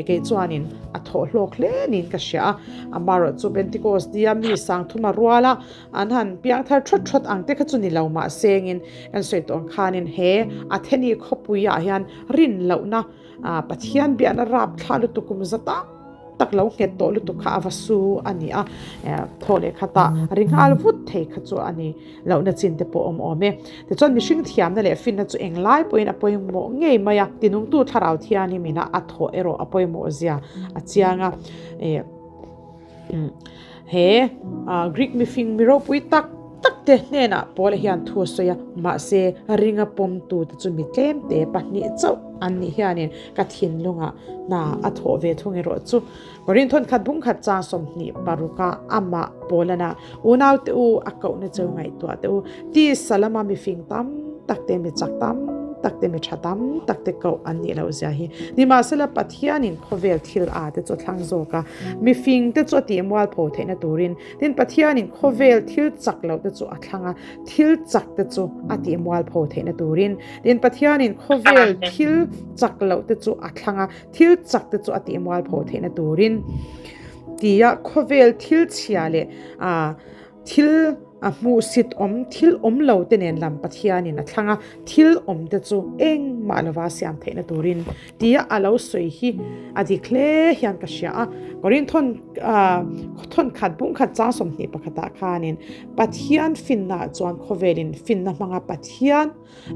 kei chuanin a thawh hlawk hle niin ka hria a. Amaherawhchu chu Pentecost nia mi sangthuma ruala an han piang thar thawt thawt ang te kha chu ni lo mahsengin kan sawi tawh ang khanin he Atheni khawpuiah hian rin lohna Pathian biahna rap thla lutuk kum za tam tak lo nghet tawh lutuk kha a va su a ni a, thaw leh khatah ri nghal vut thei kha chu a ni lohna chin te pawh awm awm e. Tichuan mihring thiamna leh finna chu englai pawhin a pawimawh ngei mai a, tinungtu thlarau thianghlim ina a thawh erawh a pawimawh zia a chiang a. He Greek mifing mi ropui tak tak te hnenah Paula hian thu a sawi a, mahse ringa pawmtute chu mi tlemte pahnih chauh an nih hianin ka thinlungah hna a thawh ve thung erawh chu. Korinthon khat bung khat chang 26 amah Paulana unaute u a kohna cheu ngaihtuah teh u, tisa lama mifing tam tak te mi chak tam tak te mi tha tam tak te koh an nih loh zia hi. Nimahsela Pathianin khawvel thil a te chu a thlang zawk a, mifing te chu a tih mualpho theihna turin, tin Pathianin khawvel thil chak loh te chu a thlang a, thil chak te chu a tih mualpho theihna turin, tin Pathianin khawvel thil chak loh te chu a thlang a, thil chak te chu a tih mualpho theihna turin tia khawvel thil chhia leh thil a hmuhsit awm thil awm lo te nen lam Pathianin a thlang a, thil awm te chu engmah lova siam theihna turin tia a lo sawi hi a dik hle hian ka hria a. Korinthon thawnkhat bungkhat chang 21 ah khanin Pathian finna chuan khawvelin finna hmanga Pathian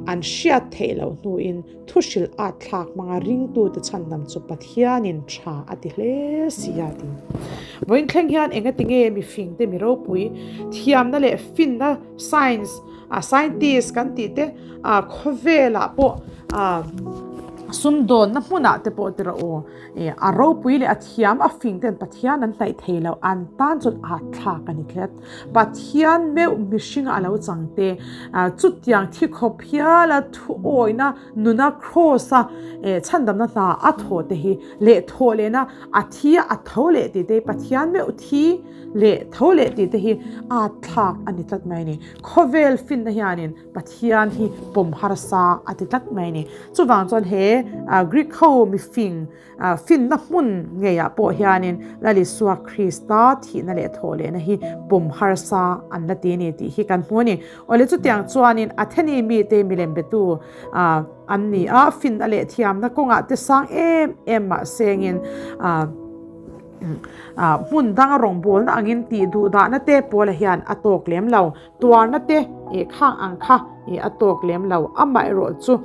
An hriat theih loh hnuin thuhrilh at thlak hmanga ringtute chhandam chu Pathianin tha a ti hle si a ti. Vawiin thleng hian engati nge mifingte mi ropui thiamna leh finna science a scientist kan tih te khawvelah pawh sumdawnna hmunah te pawh ti rawh u a ropui leh a thiam a fing ten Pathian an hnaih thei lo an tan chuan at thlak a ni tlat. Pathian meuh mihringa a lo chang te, chutiang thi khawp hiala thu awihna nuna kraws-a chhandamna hna a thawh te hi leh thawh lehna a thi a a tho leh tih te hi Pathian meuh thi leh tho leh tih te hi a thlak a ni tlat mai a ni. Khawvel finna hianin Pathian hi pawm harsa a ti tlat mai a ni. Chuvang chuan he. He Greek ho mifing finna hmun ngeiah pawh hianin Lal Isua Krista thihna leh thawhlehna hi pawm harsa an la ti a ni tih hi kan hmu a ni. Awle chutiang chuanin Atheni mite milem betu an ni a, finna leh thiamna kawngah te sang em em mah sengin hmun danga rawngbawlna angin tih duh dahna te pawla hian a tawk lem lo. Tuarna te khang ang kha a tawk lem lo. Amaherawh chu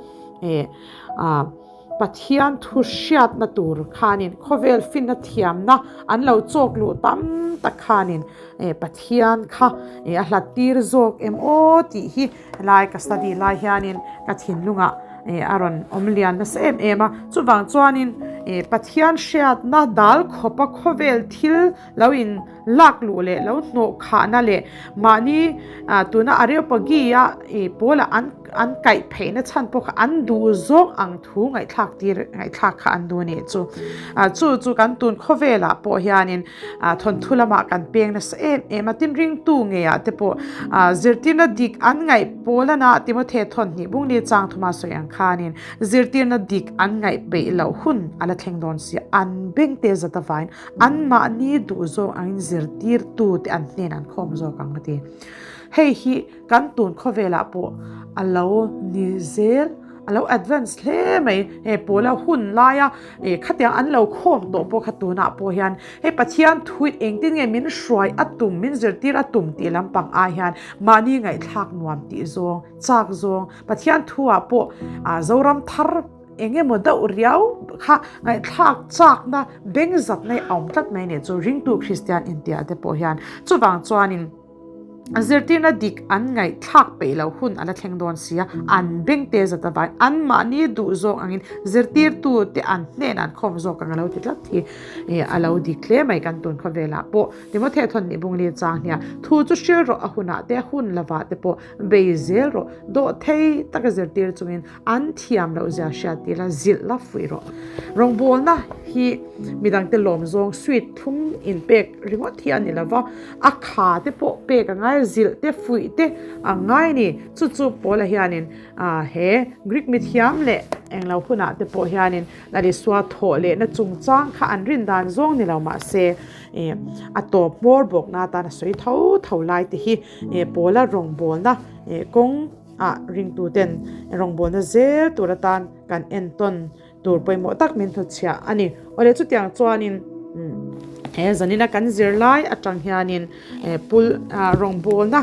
Pathian thu hriatna tur khanin khawvel finna thiamna an lo chawk luh tam tak khanin Pathian kha a hlat tir zawk em aw tih hi lai ka study lai hianin ka thinlungah a rawn awm lian nasa em em a. Chuvang chuanin Pathian hriatna dal khawpa khawvel thil lo in lak luh leh lo hnawh khahna leh mahni tuna Areopagi-a pawlah an an kaih pheihna chhan pawh kha an duh zawk ang thu ngaihthlak tir ngaihthlak kha an duh a nih chu. Chu chu kan tun khawvelah pawh hianin thawnthu lamah kan peng nasa em em a, tin ringtu ngeiah te pawh zirtirna dik an ngaih pawlana Timothy thawnhnih bungli chang thuma sawi ang khanin zirtirna dik an ngaih peih loh hun a la thleng dawn si a, an bengte zat avain anmahni duh zawk angin zirtirtute an hnenah an khawm zawk ang a ti. Hei hi Kan tun khawvelah pawh a lo ni zel, a lo advance hle mai. He pawla hun laia khatiang an lo khawm tawh pawh kha tunah pawh hian hei Pathian thuit engtin nge min hruai a tum, min zirtir a tum tih lampang ai hian mahni ngaihthlak nuam tih zawng, chak zawng, Pathian thuah pawh Zoram thar eng emaw deuh riau kha ngaihthlak chakna beng zatna hi a awm tlat mai a nih chu ringtu Kristian intiah te pawh hian. Chuvang chuanin. Zirtirna dik an ngaihthlak peih loh hun a la thleng dawn si a, an bengte zat avangin anmahni duh zawk angin zirtirtute an hnenah an khawm zawk ang a lo ti tlat hi a lo dik hle mai kan tun khawvelah pawh. Timothea thawn nih bungli chang hnia thu chu hril rawh a hunah te hun lovah te pawh bei zel rawh dawh thei taka zirtir chungin An thiam loh zia hriat tir a, zilh la fuih rawh. Rawngbawlna hi midangte lawm zawng sweet thum inpek ringawt hi a ni lo va, a kha te pawh pek a ngai, zilh te, fuih te a ngai a ni. Chu chu Paula hianin he Greek mithiam leh englo hunah te pawh hianin Lalisua thawh lehna chungchang kha an rin dan zawng ni lo mah se a tawp hmawr bawkna atan a sawi tho tho lai te hi Paula rawngbawlna kawng Ah ringtuten rawngbawlna zel tur atan kan entawn tur pawimawh tak min hnutchhiah a ni. Awle chutiang chuanin he zanina kan zirlai atang hianin pul rawngbawlna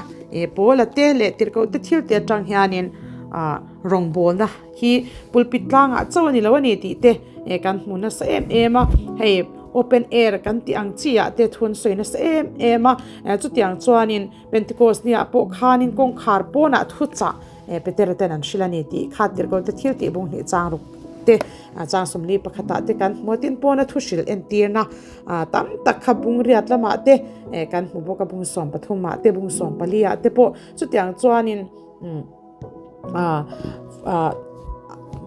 pawla te leh tirhkoh te thil te atang hianin rawngbawlna hi pulpit tlangah chauh a ni lo a ni tih te kan hmu nasa em em a. Hei open air kan tih ang chi ah te thu an sawi nasa em em a. Chutiang chuanin Pentecost niah pawh khanin kawngkhar pawnah thuchah Petera ten an hrilh a ni tih kha tirhkoh te thil tih bung hnih chang ruk te chang sawmli pakhatah te kan hmu a, tin pawna thu hrilh entirna tam tak kha bung riat lamah te kan hmu bawk a, bung 13ah te bung 14ah te pawh chutiang chuanin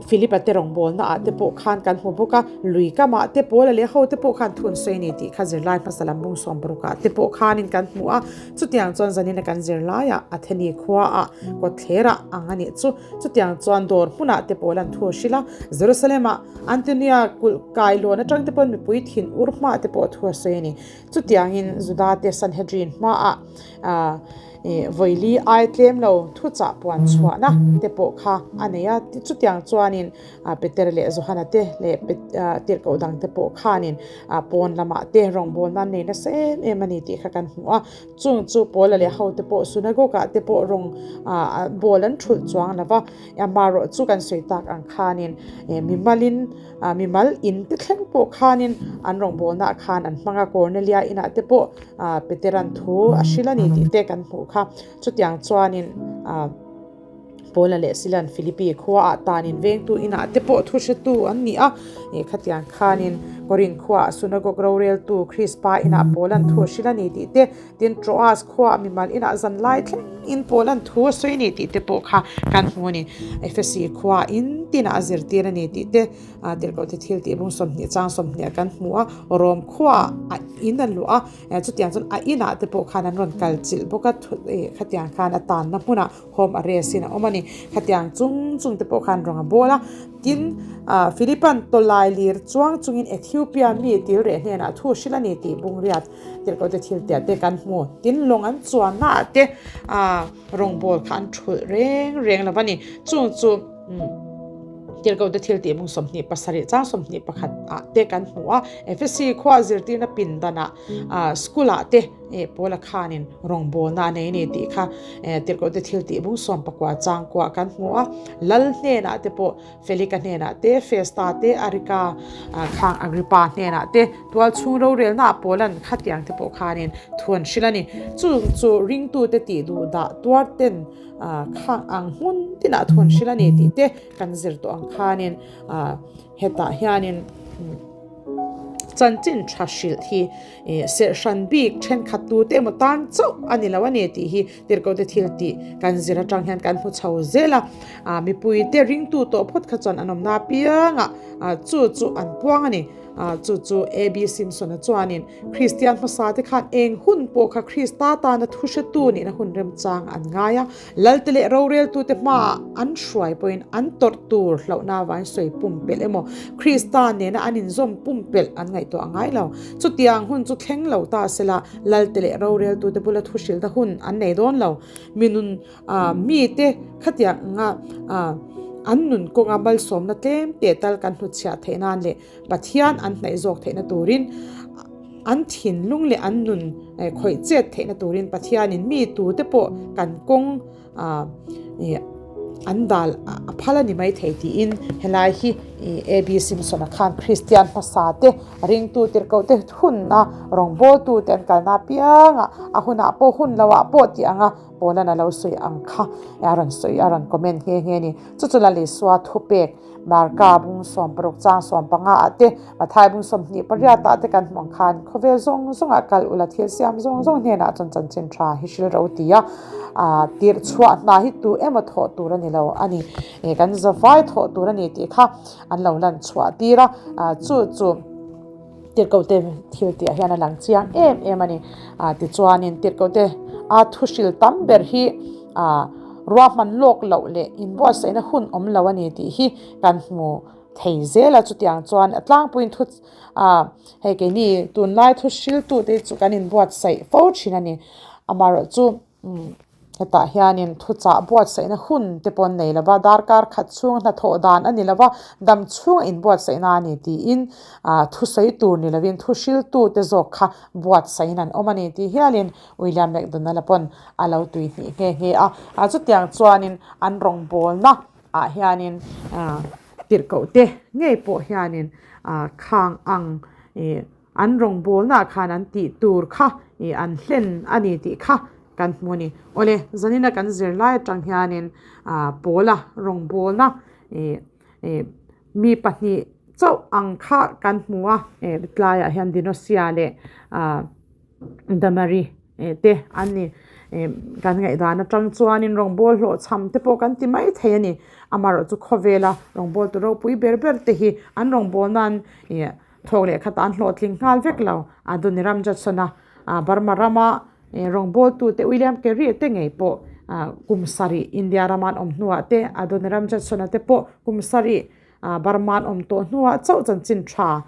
Philip-a te rawngbawlna ah te pawh khan kan hmu bawk a, lui kamah te Paula leh ho te pawh khan thun sawi a ni tih kha zirlai hmasa lam bung 60 ah te pawh khanin kan hmu a, chutiang chuan zanina kan zirlaiah Atheni khuaah kawtthlerah ang a nih chu, chutiang chuan dawr hmunah te Paula'n thu a hrilh a, Jerusalem-ah Antonia kulh kailawn atang te pawn mipui thin ur hmaah te pawh thu a sawi a ni, chutiangin Juda te Sanhedrin hmaah Vawili ai tlem lo thuchah puan chhuahna te pawh kha a nei a, chutiang chuanin Peter leh Johana te leh tirhkoh dang te pawh khanin pawn lamah te rawngbawlna an nei nasa em em a ni tih kha kan hmu a. Chung chu Paula leh hote pawh synagogue ah te pawh rawng bawl an thulh chuang lo va, amaherawh chu kan sawi tak ang khanin mimalin mimal in te thleng pawh khanin an rawngbawlnaah khan an hmang a, Cornelia inah te pawh Petera'n thu a hrilh a ni tih te kan hmuh kha. Chutiang chuanin Paula leh Sila'n Philippi khuaah tanin vengtu inah te pawh thu hretu an ni a. Khatiang khanin Korinth khuaah synagogue roreltu Krispa inah Paula'n thu a hrilh a ni tih te, tin Troas khuaah mimal inah zan lai thlengin Paula'n thu a sawi a ni tih te pawh kha kan hmu a ni. Efesi khuaah in tinah a zirtir a ni tih te, Tirhkohte thil tih bung 20 chang 20 kan hmu a, Rom khuaah a in a luah a, chutiang chuan a inah te pawh khan an rawn kal chilh bawk a, khatiang khan a tanna hmunah home arrest in a awm a ni. Khatiang chung chung te pawh khan rawng a bawl a, tin Philipan tawlai lir chuang chungin Ethiopia mi tilreh hnenah thu hrilh a ni tih bungriat tirhkoh te thil tiah te kan hmu. Tin lawng an chuanna ah te rawngbawl kha an thulh reng reng lo va ni. Chung chu tirhkoh te thil tih bung 27 chang 21 ah te kan hmu a, Ephesi khua zirtirna pindanah school ah te Paula khanin rawngbawlna a nei a ni tih kha tirhkoh te thil tih bung 19 chang kuah kan hmu a, Lal hnenah te pawh Felika hnenah te, Festa te, Arika khang Agrippa hnenah te, tualchhung rorelnaah Paula'n khatiang te pawh khanin thu an hrilh a ni. Chung chu ringtute tih duh dah tuar ten khang ang hmun tinah thu an hrilh a ni tih te kan zir tawh ang khanin hetah hianin chanchin tha hrilh hi serhhran bik thenkhat tute emaw tan chauh a ni lo a ni tih hi Tirhkohte thil tih kan zir atang hian kan hmu chho zel a, mipuite ringtu tawh phawt kha chuan an awmna apiangah chu chu an puang a ni. Chu chu A.B. Simpson-a chuanin Kristian hmasa te khan eng hun pawh kha Krista tana thu hretu nihna hun remchang an ngai a, Lalte leh roreltute hmaah an hruai pawhin an tawrh tur hlauhna avangin sawi pumpelh emaw Krista nena an inzawm pumpelh an ngaihtuah ngai lo. Chutiang hun chu thleng lo ta sela Lalte leh roreltute bula thu hrilhna hun an nei dawn lo. Mi nun mite khatiang anga an nun kawnga malsawmna tlem teh tal kan hnutchhiah theih nan leh Pathian an hnaih zawk theihna turin an thinlung leh an nun khawih chet theihna turin Pathianin mi tute pawh kan kawng an dal a phal a ni maithei tiin helai hi AB Simpson-a khan Kristian hmasa te ringtu tirhkoh te hunna rawngbawltu te an kalna apiangah a hunah pawh hun lohah pawh tih anga Paula'n a lo sawi ang kha a rawn sawi a rawn comment nghe nghe a ni. Chu chu Lalisua thupek Marka bung 60 chang 15 ah te, Mathai bung 28 ah te kan hmuh ang khan khawvel zawng zawngah kal ula thil siam zawng zawng hnenah chuan chanchin tha hi hril ro ti a, tirh chhuah hna hi tu emaw thawh tur a ni lo a ni, kan zavai thawh tur a ni tih kha an lo lan chhuah tir a, chu chu tirhkohte thil tih ah hian a lang chiang em em a ni. Tichuanin tirhkohte a thuhril tam ber hi ruahman lawk loh leh inbuatsaihna hun awm lo a ni tih hi kan hmu thei zel a. Chutiang chuan a tlangpuiin thu hei keini tunlai thuhriltute chu kan inbuatsaih fo thin a ni. Amaherawhchu Hetah hianin thuchah buatsaihna hun te pawh an nei lo va, darkar khat chhunga hnathawh dan a ni lo va, dam chhunga inbuatsaihna a ni tiin thusawi tur ni lovin thuhriltu te zawk kha buatsaihin an awm a ni tih hialin William McDonald-a pawn a lo tui hnih nghe nghe a. Chutiang chuanin an rawngbawlna ah hianin tirhkoh te ngei pawh hianin khang ang An rawngbawlnaah khan an tih tur kha ih an hlen a ni tih kha kan hmu a ni. Awle, zanina kan zirlai atang hianin ah Pawla rawngbawlna ih ih mi pahnih chauh ang kha kan hmu a, eh tlaiah hian Dinosia leh ah Damari te an ni. Kan ngaihdan atang chuanin rawngbâwl hlawhchham te pawh kan ti mai thei a ni. Amaherawhchu khawvela rawngbâwl tu ropui ber ber te hi an rawngbâwl nan ih Thawk leh khat an hlawhtling nghal vek lo. Adoniram Judson-a Burma rama rawngbawltute William Carey te ngei pawh kum sarih India rama an awm hnuah te, Adoniram Judson-a te pawh kum sarih Burma an awm tawh hnuah chauh chanchin tha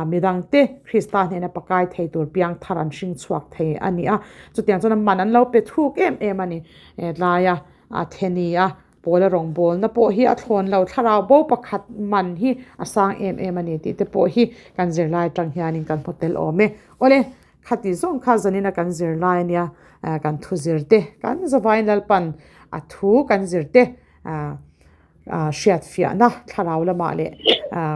midangte Krista hnena pakai thei tur piang thar an hring chhuak thei a ni a. Chutiang chuan a man an lo pe thuk em em a ni. Tlaia Atheni-a Pawla rawngbawlna pawh hi a thlawn lo, thlarau bo pakhat man hi a sang em em a ni tih te pawh hi kan zirlai atang hianin kan hmu tel awm e. Awle, khati zawng kha zanina kan zirlai ania, kan thu zir te, kan zavaiin Lalpan a thu kan zir te hriat fiahna thlarau lamah leh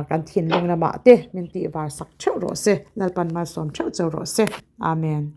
kan thinlung lamah te min tih var sak theuh rawh se, Lalpan malsawm theuh cheu rawh se. Amen.